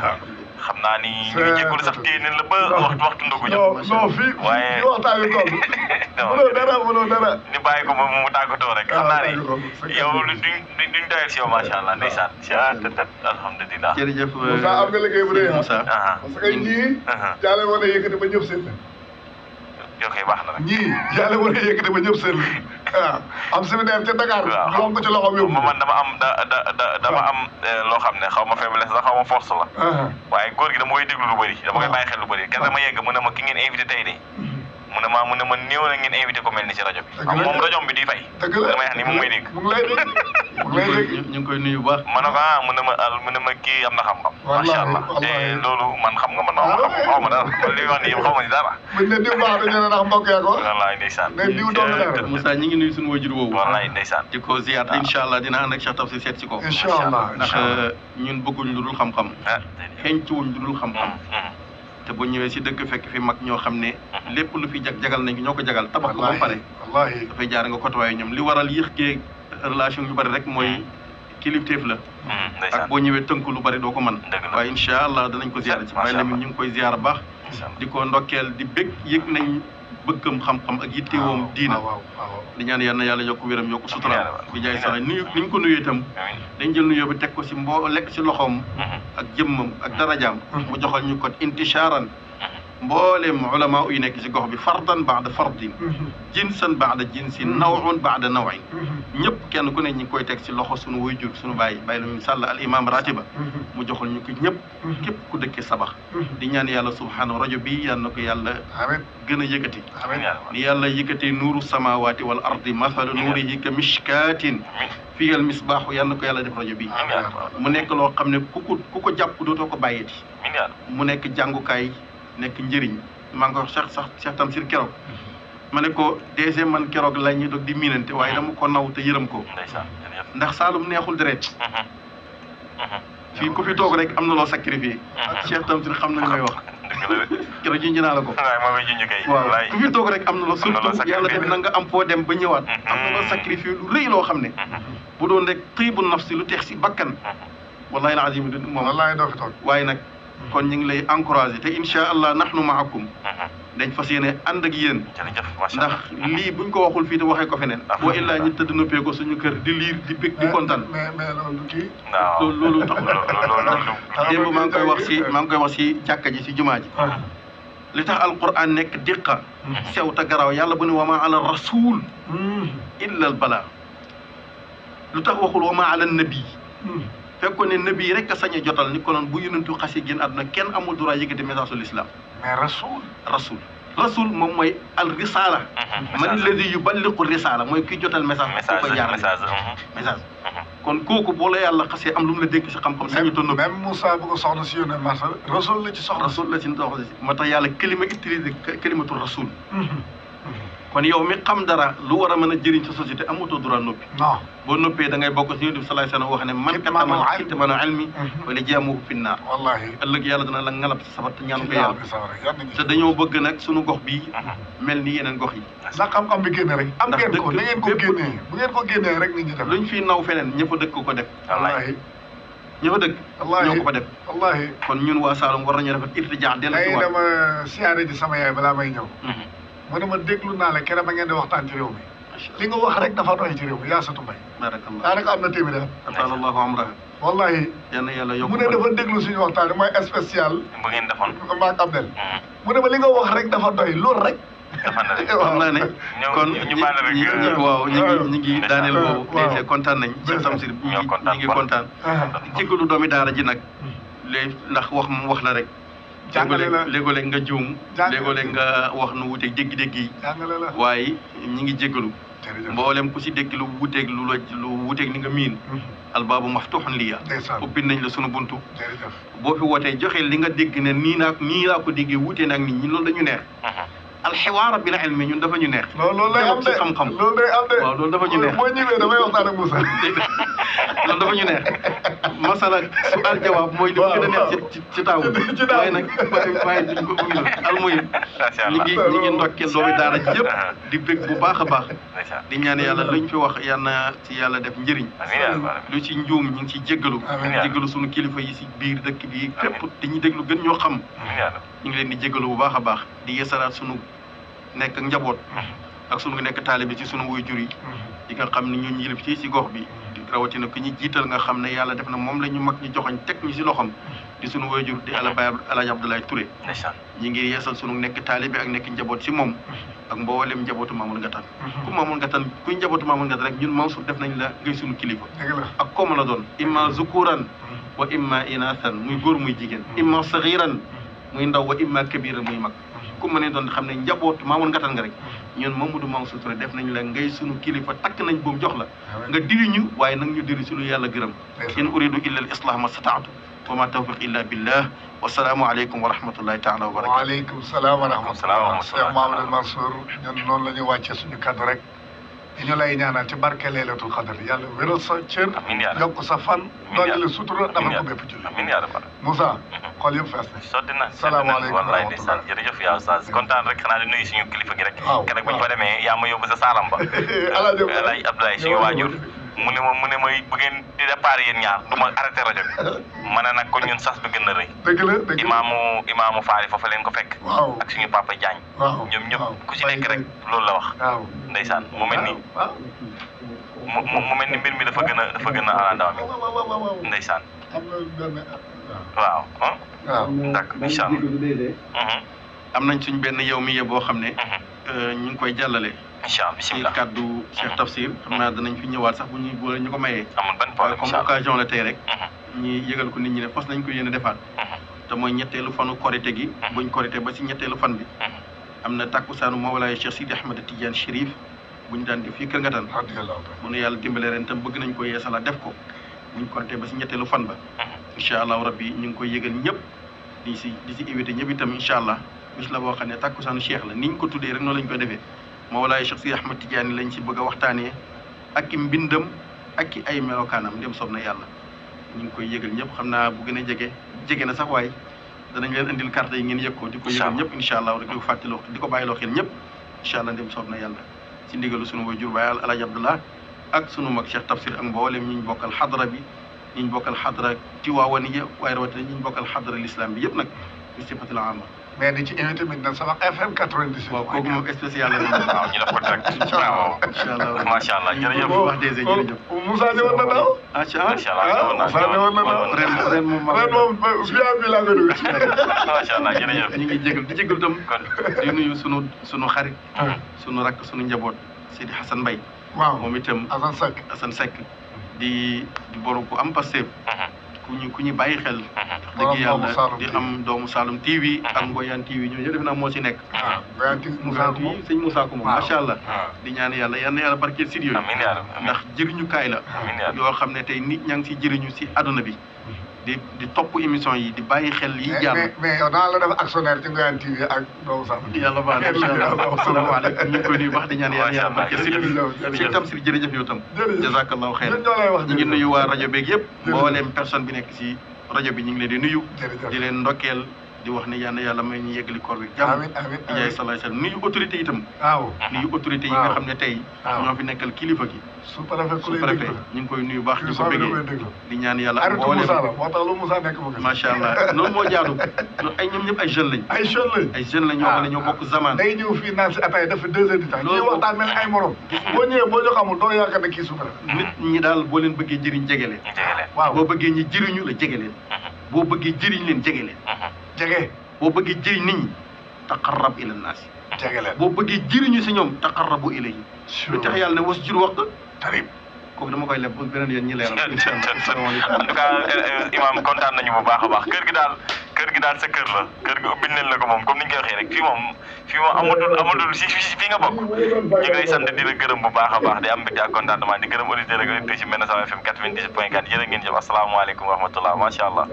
xam naa ni ñu ngi jégalu sax téye nañ la ba waxtu ndogu jot. non fii fii waxtaan wi toll. mënoo dara. ñu bàyyi ko moom mu tàggatoo rek. xam naa ni yow duñ doyal si yow macha allah ndeysaan. alhamdulilah. jërëjëf Moussa am nga liggéey bu dee Moussa. parce que ñii. jaale woon a yëkkati ba ñëpp seen. yoo koy baax na rek. ñii jaale woon a yëkkati ba ñëpp seen. waaw am séminaire ca Dakar. waaw moom ko ci loxoom yóbbu. man dama am loo xam ne xaw ma faiblesse la xaw ma force la. waaye góor gi dama koy déglu lu bëri dama koy bàyyi xel lu bëri kenn dama yegg mu ne ma ki ngeen invité tey de. mu ne ma néew na ngeen invité ko mel ni ci rajo bi. xam moom rajo bi di fay. dëgg la damay wax ni mu ngi may dégg. mu ngi lay dégg. ñu ngi koy nuyu bu baax. ma ne ko mu ne ma kii am na xam-xam. macha allah te loolu man xam nga man xaw ma dara li wax nii xaw ma ni dara. buñ ne diw baax dañu ne ndax mbokk yaa ko. wallaay ndeysaan. mais diw doon na Moussa ñi ngi nuyu suñu wajur woowu. wallaay ndeysaan. di ko ziar incha allah dina ànd ak Cheikh Tafsir seet si ko. incha allah ndax ñun bëgguñ lu dul xam-xam. xeeñtuwuñ lu dul xam-xam. te bu ñëwee si dëkk fekk fi mag ñoo xam ne lépp lu fi jagal nañ ñoo ko jagal tabax ko ba pare wallaahi dafay jaar nga côtoyé ñoom li waral yéex gee relation yu bari rek mooy kilifteef la ak boo ñëwee tënk lu bari doo ko mën waaye incha allah danañ ko ziar ci Baye Lamine ñu ngi koy ziar baax di ko ndokkeel di bég yëg nañ bëggam xam-xam ak yittewoom diina di ñaan yal na yàlla yokk wéram yokk sutura bi jaay sax ni ñu ko nuyee itam dañ jël nuyoo bi teg ko si lekk si loxoom ak jëmmam ak darajaam mu joxal ñu ko intisharan mbooleem ulama yu nekk si gox bi fardan baada fardin jinsan baada jinsin nawun baada nawin ñëpp kenn ku ne ñi ngi koy teg si loxo suñu waajur suñu bàyyi Baye Lamine Sall al imam ratiba mu joxal ñu ko ñëpp képp ku dëkkee sabax di ñaan yàlla subhanahu rajo bi yal na ko yàlla gën a yëkkati ni yàlla yëkkatee nuuru samawati wal ardi mathalu nuurihi ka mishkatin fii al misbaaxu yal na ko yàlla def rajo bi mu nekk loo xam ne ku ko jàpp dootoo ko bàyyeti mu nekk jàngukaay nekk njëriñ maa ngi ko Cheikh Tamsir keroog ma ne ko DG man keroog la ñu doog di miinante waaye dama ko naw te yërëm ko ndax Saalum neexul deret fii ku fi toog rek am na loo sacrifié Cheikh Tamsir xam na li may wax keroog junj naa la ko waaw ku fi toog rek am na loo surtout yàlla def na nga am foo dem ba ñëwaat am na loo sacrifié lu rëy loo xam ne bu doon rek tiibu nafsi lu teex si bakkan wallahi al azim moom wallahi doo fi toog waaye nag kon ñu ngi lay encouragé te incha allah nahnu maakum dañ fas yéene ànd ak yéen ndax lii buñ ko waxul fii te waxee ko feneen boo illaa ñu tëdd noppee ko suñu kër di liir di bég di kontaan mais loolu kii loolu tax démb maa ngi koy wax si jàkka ji si jumaa ji li tax alquran nekk diqa sew te garaaw yàlla bu ne wa maa ala rasul illa al balaa lu tax waxul wa maa ala nabi fekkoon ne nabi rek a sañ a jotal ni ko noon bu yonentu xasee génn àdduna kenn amul droit yëkkati message ul islam mais rasul rasul moom mooy al risala man alladi yuballiqu risala mooy kiy jotal message ko jaar message kon kooku boo la yàlla xasee am lu mu la dénk si xam-xam sañu tonn même Moussa bu ko soxna si yónnee marsa rasul la ci soxna rasul la ci soxna si moo tax yàlla kalima utilisé kalimatu rasul kon yow mi xam dara lu war a mën a jëriñ sa société amatoo droit noppi non boo noppee da ngay bokk si Yonent bi sallallahu alayhi wasallam wax ne man kitmanu ilmi wala jaamuhu fi naar wallahi ëllëg yàlla dana la ngalab si sabat ñaan ko yàlla te dañoo bëgg nag suñu gox bii mel ni yeneen gox yi ndax xam-xam bi génne rek am ngeen ko na ngeen ko génnee bu ngeen ko génnee rek nit ñi def luñ fi naw feneen ñëpp a dëkk ko def wallahi ñëpp a dëkk ñoo ko fa def wallahi kon ñun waa Saloum war nañu rafet irtijaa dellu si waat dama siyaare ji sama yaay balaa may ñëw mu ne ma déglu naa la keroog ba ngeen di waxtaan ci réew mi li nga wax rek dafa doy ci réew mi yaa satu mbay barakallah daanaka am na téeméer atala allahu amraha wallahi yal na yàlla yokk mu ne dafa déglu suñu waxtaan mooy spécial bu ngeen defoon maak Abdel mu ne ma li nga wax rek dafa doy loolu rek dafa na rek xam naa ne kon ñu baal rek waaw ñu ngi daaneel boobu léegi kontaan nañ Cheikh Tamsir ñu ngi kontaan jéggalu doomi daara ji nag léegi ndax wax moom wax la rek léegoo-léeg nga juum léegoo-léeg nga wax nu wuteeg dégg-dégg yi waaye ñi ngi jéggalu mboolem ku si dégg lu wuteeg lu wuteeg ni nga miin albaabu maftuhun liya ubbi nañ la sunu buntu boo fi wootee joxe li nga dégg ne nii laa ko déggee wutee naag nit ñi loolu dañu neex alxiwaara bil ilmi ñun dafa ñu neex loolu lay am de xam-xam loolu day am de waaw loolu dafa ñu neex boo ñëwee damay waxtaan ak Moussa loolu dafa ñu neex masala su al jawaab mooy li gën a neex ci taaw waaye nag waaye duñ ko bëgg almuhim ñi ngi ndokkeel doomi daara ji yëpp di bég bu baax a baax di ñaan yàlla luñ fi wax yal na ci yàlla def njëriñ lu ci njuum ñi ngi ciy jéggalu jéggalu sunu kilifa yi si biir dëkk bi fépp dañuy déglu gën ñoo xam ñu ngi leen di jéggalu bu baax a baax di yeesalaat sunu nekk ak njaboot ak sunu nekk taalibe ci sunu waajur yi di nga xam ne ñun yilif ci gox bi rawatina ku ñu jiital nga xam ne yàlla def na moom la ñu mag ñu joxoñ teg ñu si loxam di sunu waajur di Alaaji Abdoulaye Touré ñi ngi yeesal sunu nekk taalibe ak nekk njaboot si moom ak mboolem njabootu Mamour Ngatan ku Mamour Ngatan kuy njabootu Mamour Ngatan rek ñun Mansour def nañ la ngay sunu kilifa ak kooma la doon imma zukuran wa imma inathan muy góor muy jigéen imma sagiran muy ndaw wa imma kabiran muy mag ku ma ne doon xam ne njabootu Mamour Ngatan nga rek ñun Mamadou Mansour Touré def nañ la ngay sunu kilifa takk nañ boobu jox la nga diri ñu waaye nag ñu diri si lu yàlla gërëm in uridu illa al islah ma stataatu wa ma tawfiq illa billah wasalaamu aleykum wa rahmatullahi taala wa barakatu waaleykum salaam wa rahmatullah Cheikh Mamadou Mansour ñun noonu la ñu wàcce suñu kaddu rek ñu lay ñaanal ci barke Laylatul Qadr yàlla wéral sa cër yokk sa fan doole la sutura dafa ko bépp julli amiin yaa rabbal Moussa xol yëpp fees na sotti na salaamaaleykum wallaay ndeysaan jërëjëf yaa Oustaz kontaan rek xanaa di nuyu suñu kilifa gi rek keroog bu ñu fa demee yaa ma yóbbu sa saalam ba Alaaji Abdoulaye suñu waajur mu ne ma bu ngeen di départ yéen ñaar du ma arrêté rajo bi ma ne nag kon ñun sas bi gën na rëy dëgg la imaamu Faari foofa leen ko fekk ak suñu papa Diagne ñoom ñëpp ku ci nekk rek loolu la wax ndeysaan mu mel ni mu mel ni mbir mi dafa gën a alandaw mi ndeysaan waaw d'accord incha allah am nañ suñ benn yow mi boo xam ne ñu ngi koy jàllale incha allah bisimilah ci kaddu Cheikh Tafsir xam naa danañ fi ñëwaat sax bu ñuy boole ñu ko mayee amul benn problème comme occasion la tey rek ñi yëgal ko nit ñi ne fas nañ ko yéene defaat te mooy ñetteelu fanu korité gi buñ korité ba si ñetteelu fan bi am na takkusaanu Mawlaay Cheikh Sidi Ahmed Tidiane Chérif buñ daan def fii Kër Ngatan mu ne yàlla dimbale ren tam bëgg nañ ko yeesala def ko buñ korité ba si ñetteelu fan ba incha allahu rabbi ñu ngi koy yëgal ñëpp di si invité ñëpp itam incha allah bis la boo xam ne takkusaanu Cheikh la niñ ko tuddee rek noonu lañ koy defee Mawlaay Cheikh Sidi Ahmed Tidiane lañ si bëgg a waxtaanee ak i mbindam ak i ay melokaanam ndem soob na yàlla ñu ngi koy yëgal ñëpp xam naa bu gën a jege na sax waaye danañ leen indil carte yi ngeen yëg ko di ko yëgal ñëpp incha allah rek di ko fàttaloo di ko bàyyiloo xel ñëpp incha allah ndem soob na yàlla ci ndigalu sunu waajur Baay Alaaji Abdullah ak sunu mag Cheikh Tafsir ak mboolem ñi ñu bokkal xadra bi ñi ñu bokkal xadra Tiwaawaniya waaye rawatina ñi ñu bokkal xadra l'islam bi yëpp nag bi sifatil ama mais di ci invité mi na sama FM 98. waaw kooku moom spécial la waaw ñu def ko direct waaw incha allah macha allah jërëjëf wax dèjà jërëjëf Moussa ñëwoon na daaw macha allah Moussa ñëwoon na daaw ren moom via bi laa ko dugg macha allah jërëjëf ñu ngi jégal di jégal tam di nuyu sunu xarit sunu rakk sunu njaboot Seydi Hassan Mbaye waaw moom itam Assane Seck di borom ku am Pastef ku ñu bàyyi xel. dëgg yàlla di am doomu Saloum TV ak Ngoyane TV ñoo ñëpp def naa moo si nekk. Ngoyane TV Moussa ko moom sëñ Moussa ko moom macha allah. di ñaan yàlla yal na yàlla barkeel si yooyu. ndax jëriñukaay la. yoo xam ne tey nit ñaa ngi si jëriñu si àdduna bi. di topp émission yi di bàyyi xel yi jàll. mais yow daan la def actionnaire ci Ngoyane TV ak doomu Saloum. yàlla baax na incha allah asalaamaaleykum ñu ngi koy nuyu baax di ñaan yàlla barkeel si si tam si jërëjëf yow tam. jazakallahu xeer ñu ngi nuyu waa rajo beeg yëpp mbooleem personne bi nekk si rajo bi ñu ngi leen di nuyu di leen ndokkeel di wax ne yàlla may ñu yeggali koor bi jàmm yaay salaay salaam nuyu autorité itam nuyu autorité yi nga xam ne tey ñoo fi nekkal kilifa gi sous-préfet ñu ngi koy nuyu baax di ko bëggee di ñaan yàlla ak moo tax lu Moussa nekk bëgg macha allah loolu moo jaadu ay ñoom ñëpp ay jeunes lañ ay jeunes lañ ñoo xam ne ñoo bokk zaman day ñëw fii naan si ataay dafa 2 heures du temps ñuy waxtaan mel ay morom boo ñëwee boo ñu xamul doo yaakaar ne kii sous-préfet nit ñi daal boo leen bëggee jëriñ jege leen boo bëggee ñi jëriñu la jege leen boo bëggee jëriñ leen jege leen jege boo bëggee jëriñ nit ñi taqarrab ila naas jege leen boo bëggee jëriñu si ñoom taqarrabu ilayhi lu tax yàlla ne was jur waxtu tarib kooku dama koy leb beneen yéen ñi leeral incha allah en tout cas imam kontaan nañu bu baax a baax kër gi daal sa kër la kër gi ubbil nañ la ko moom comme ni ñu koy waxee rek fii moom amatul si fii nga bokk ñu ngi lay sant di la gërëm bu baax a baax di am mbégte ak contentement di gërëm auditeurs ak auditrices yi Médina FM 98.4 jërë ngeen jëf asalaamaaleykum wa rahmatullah macha allah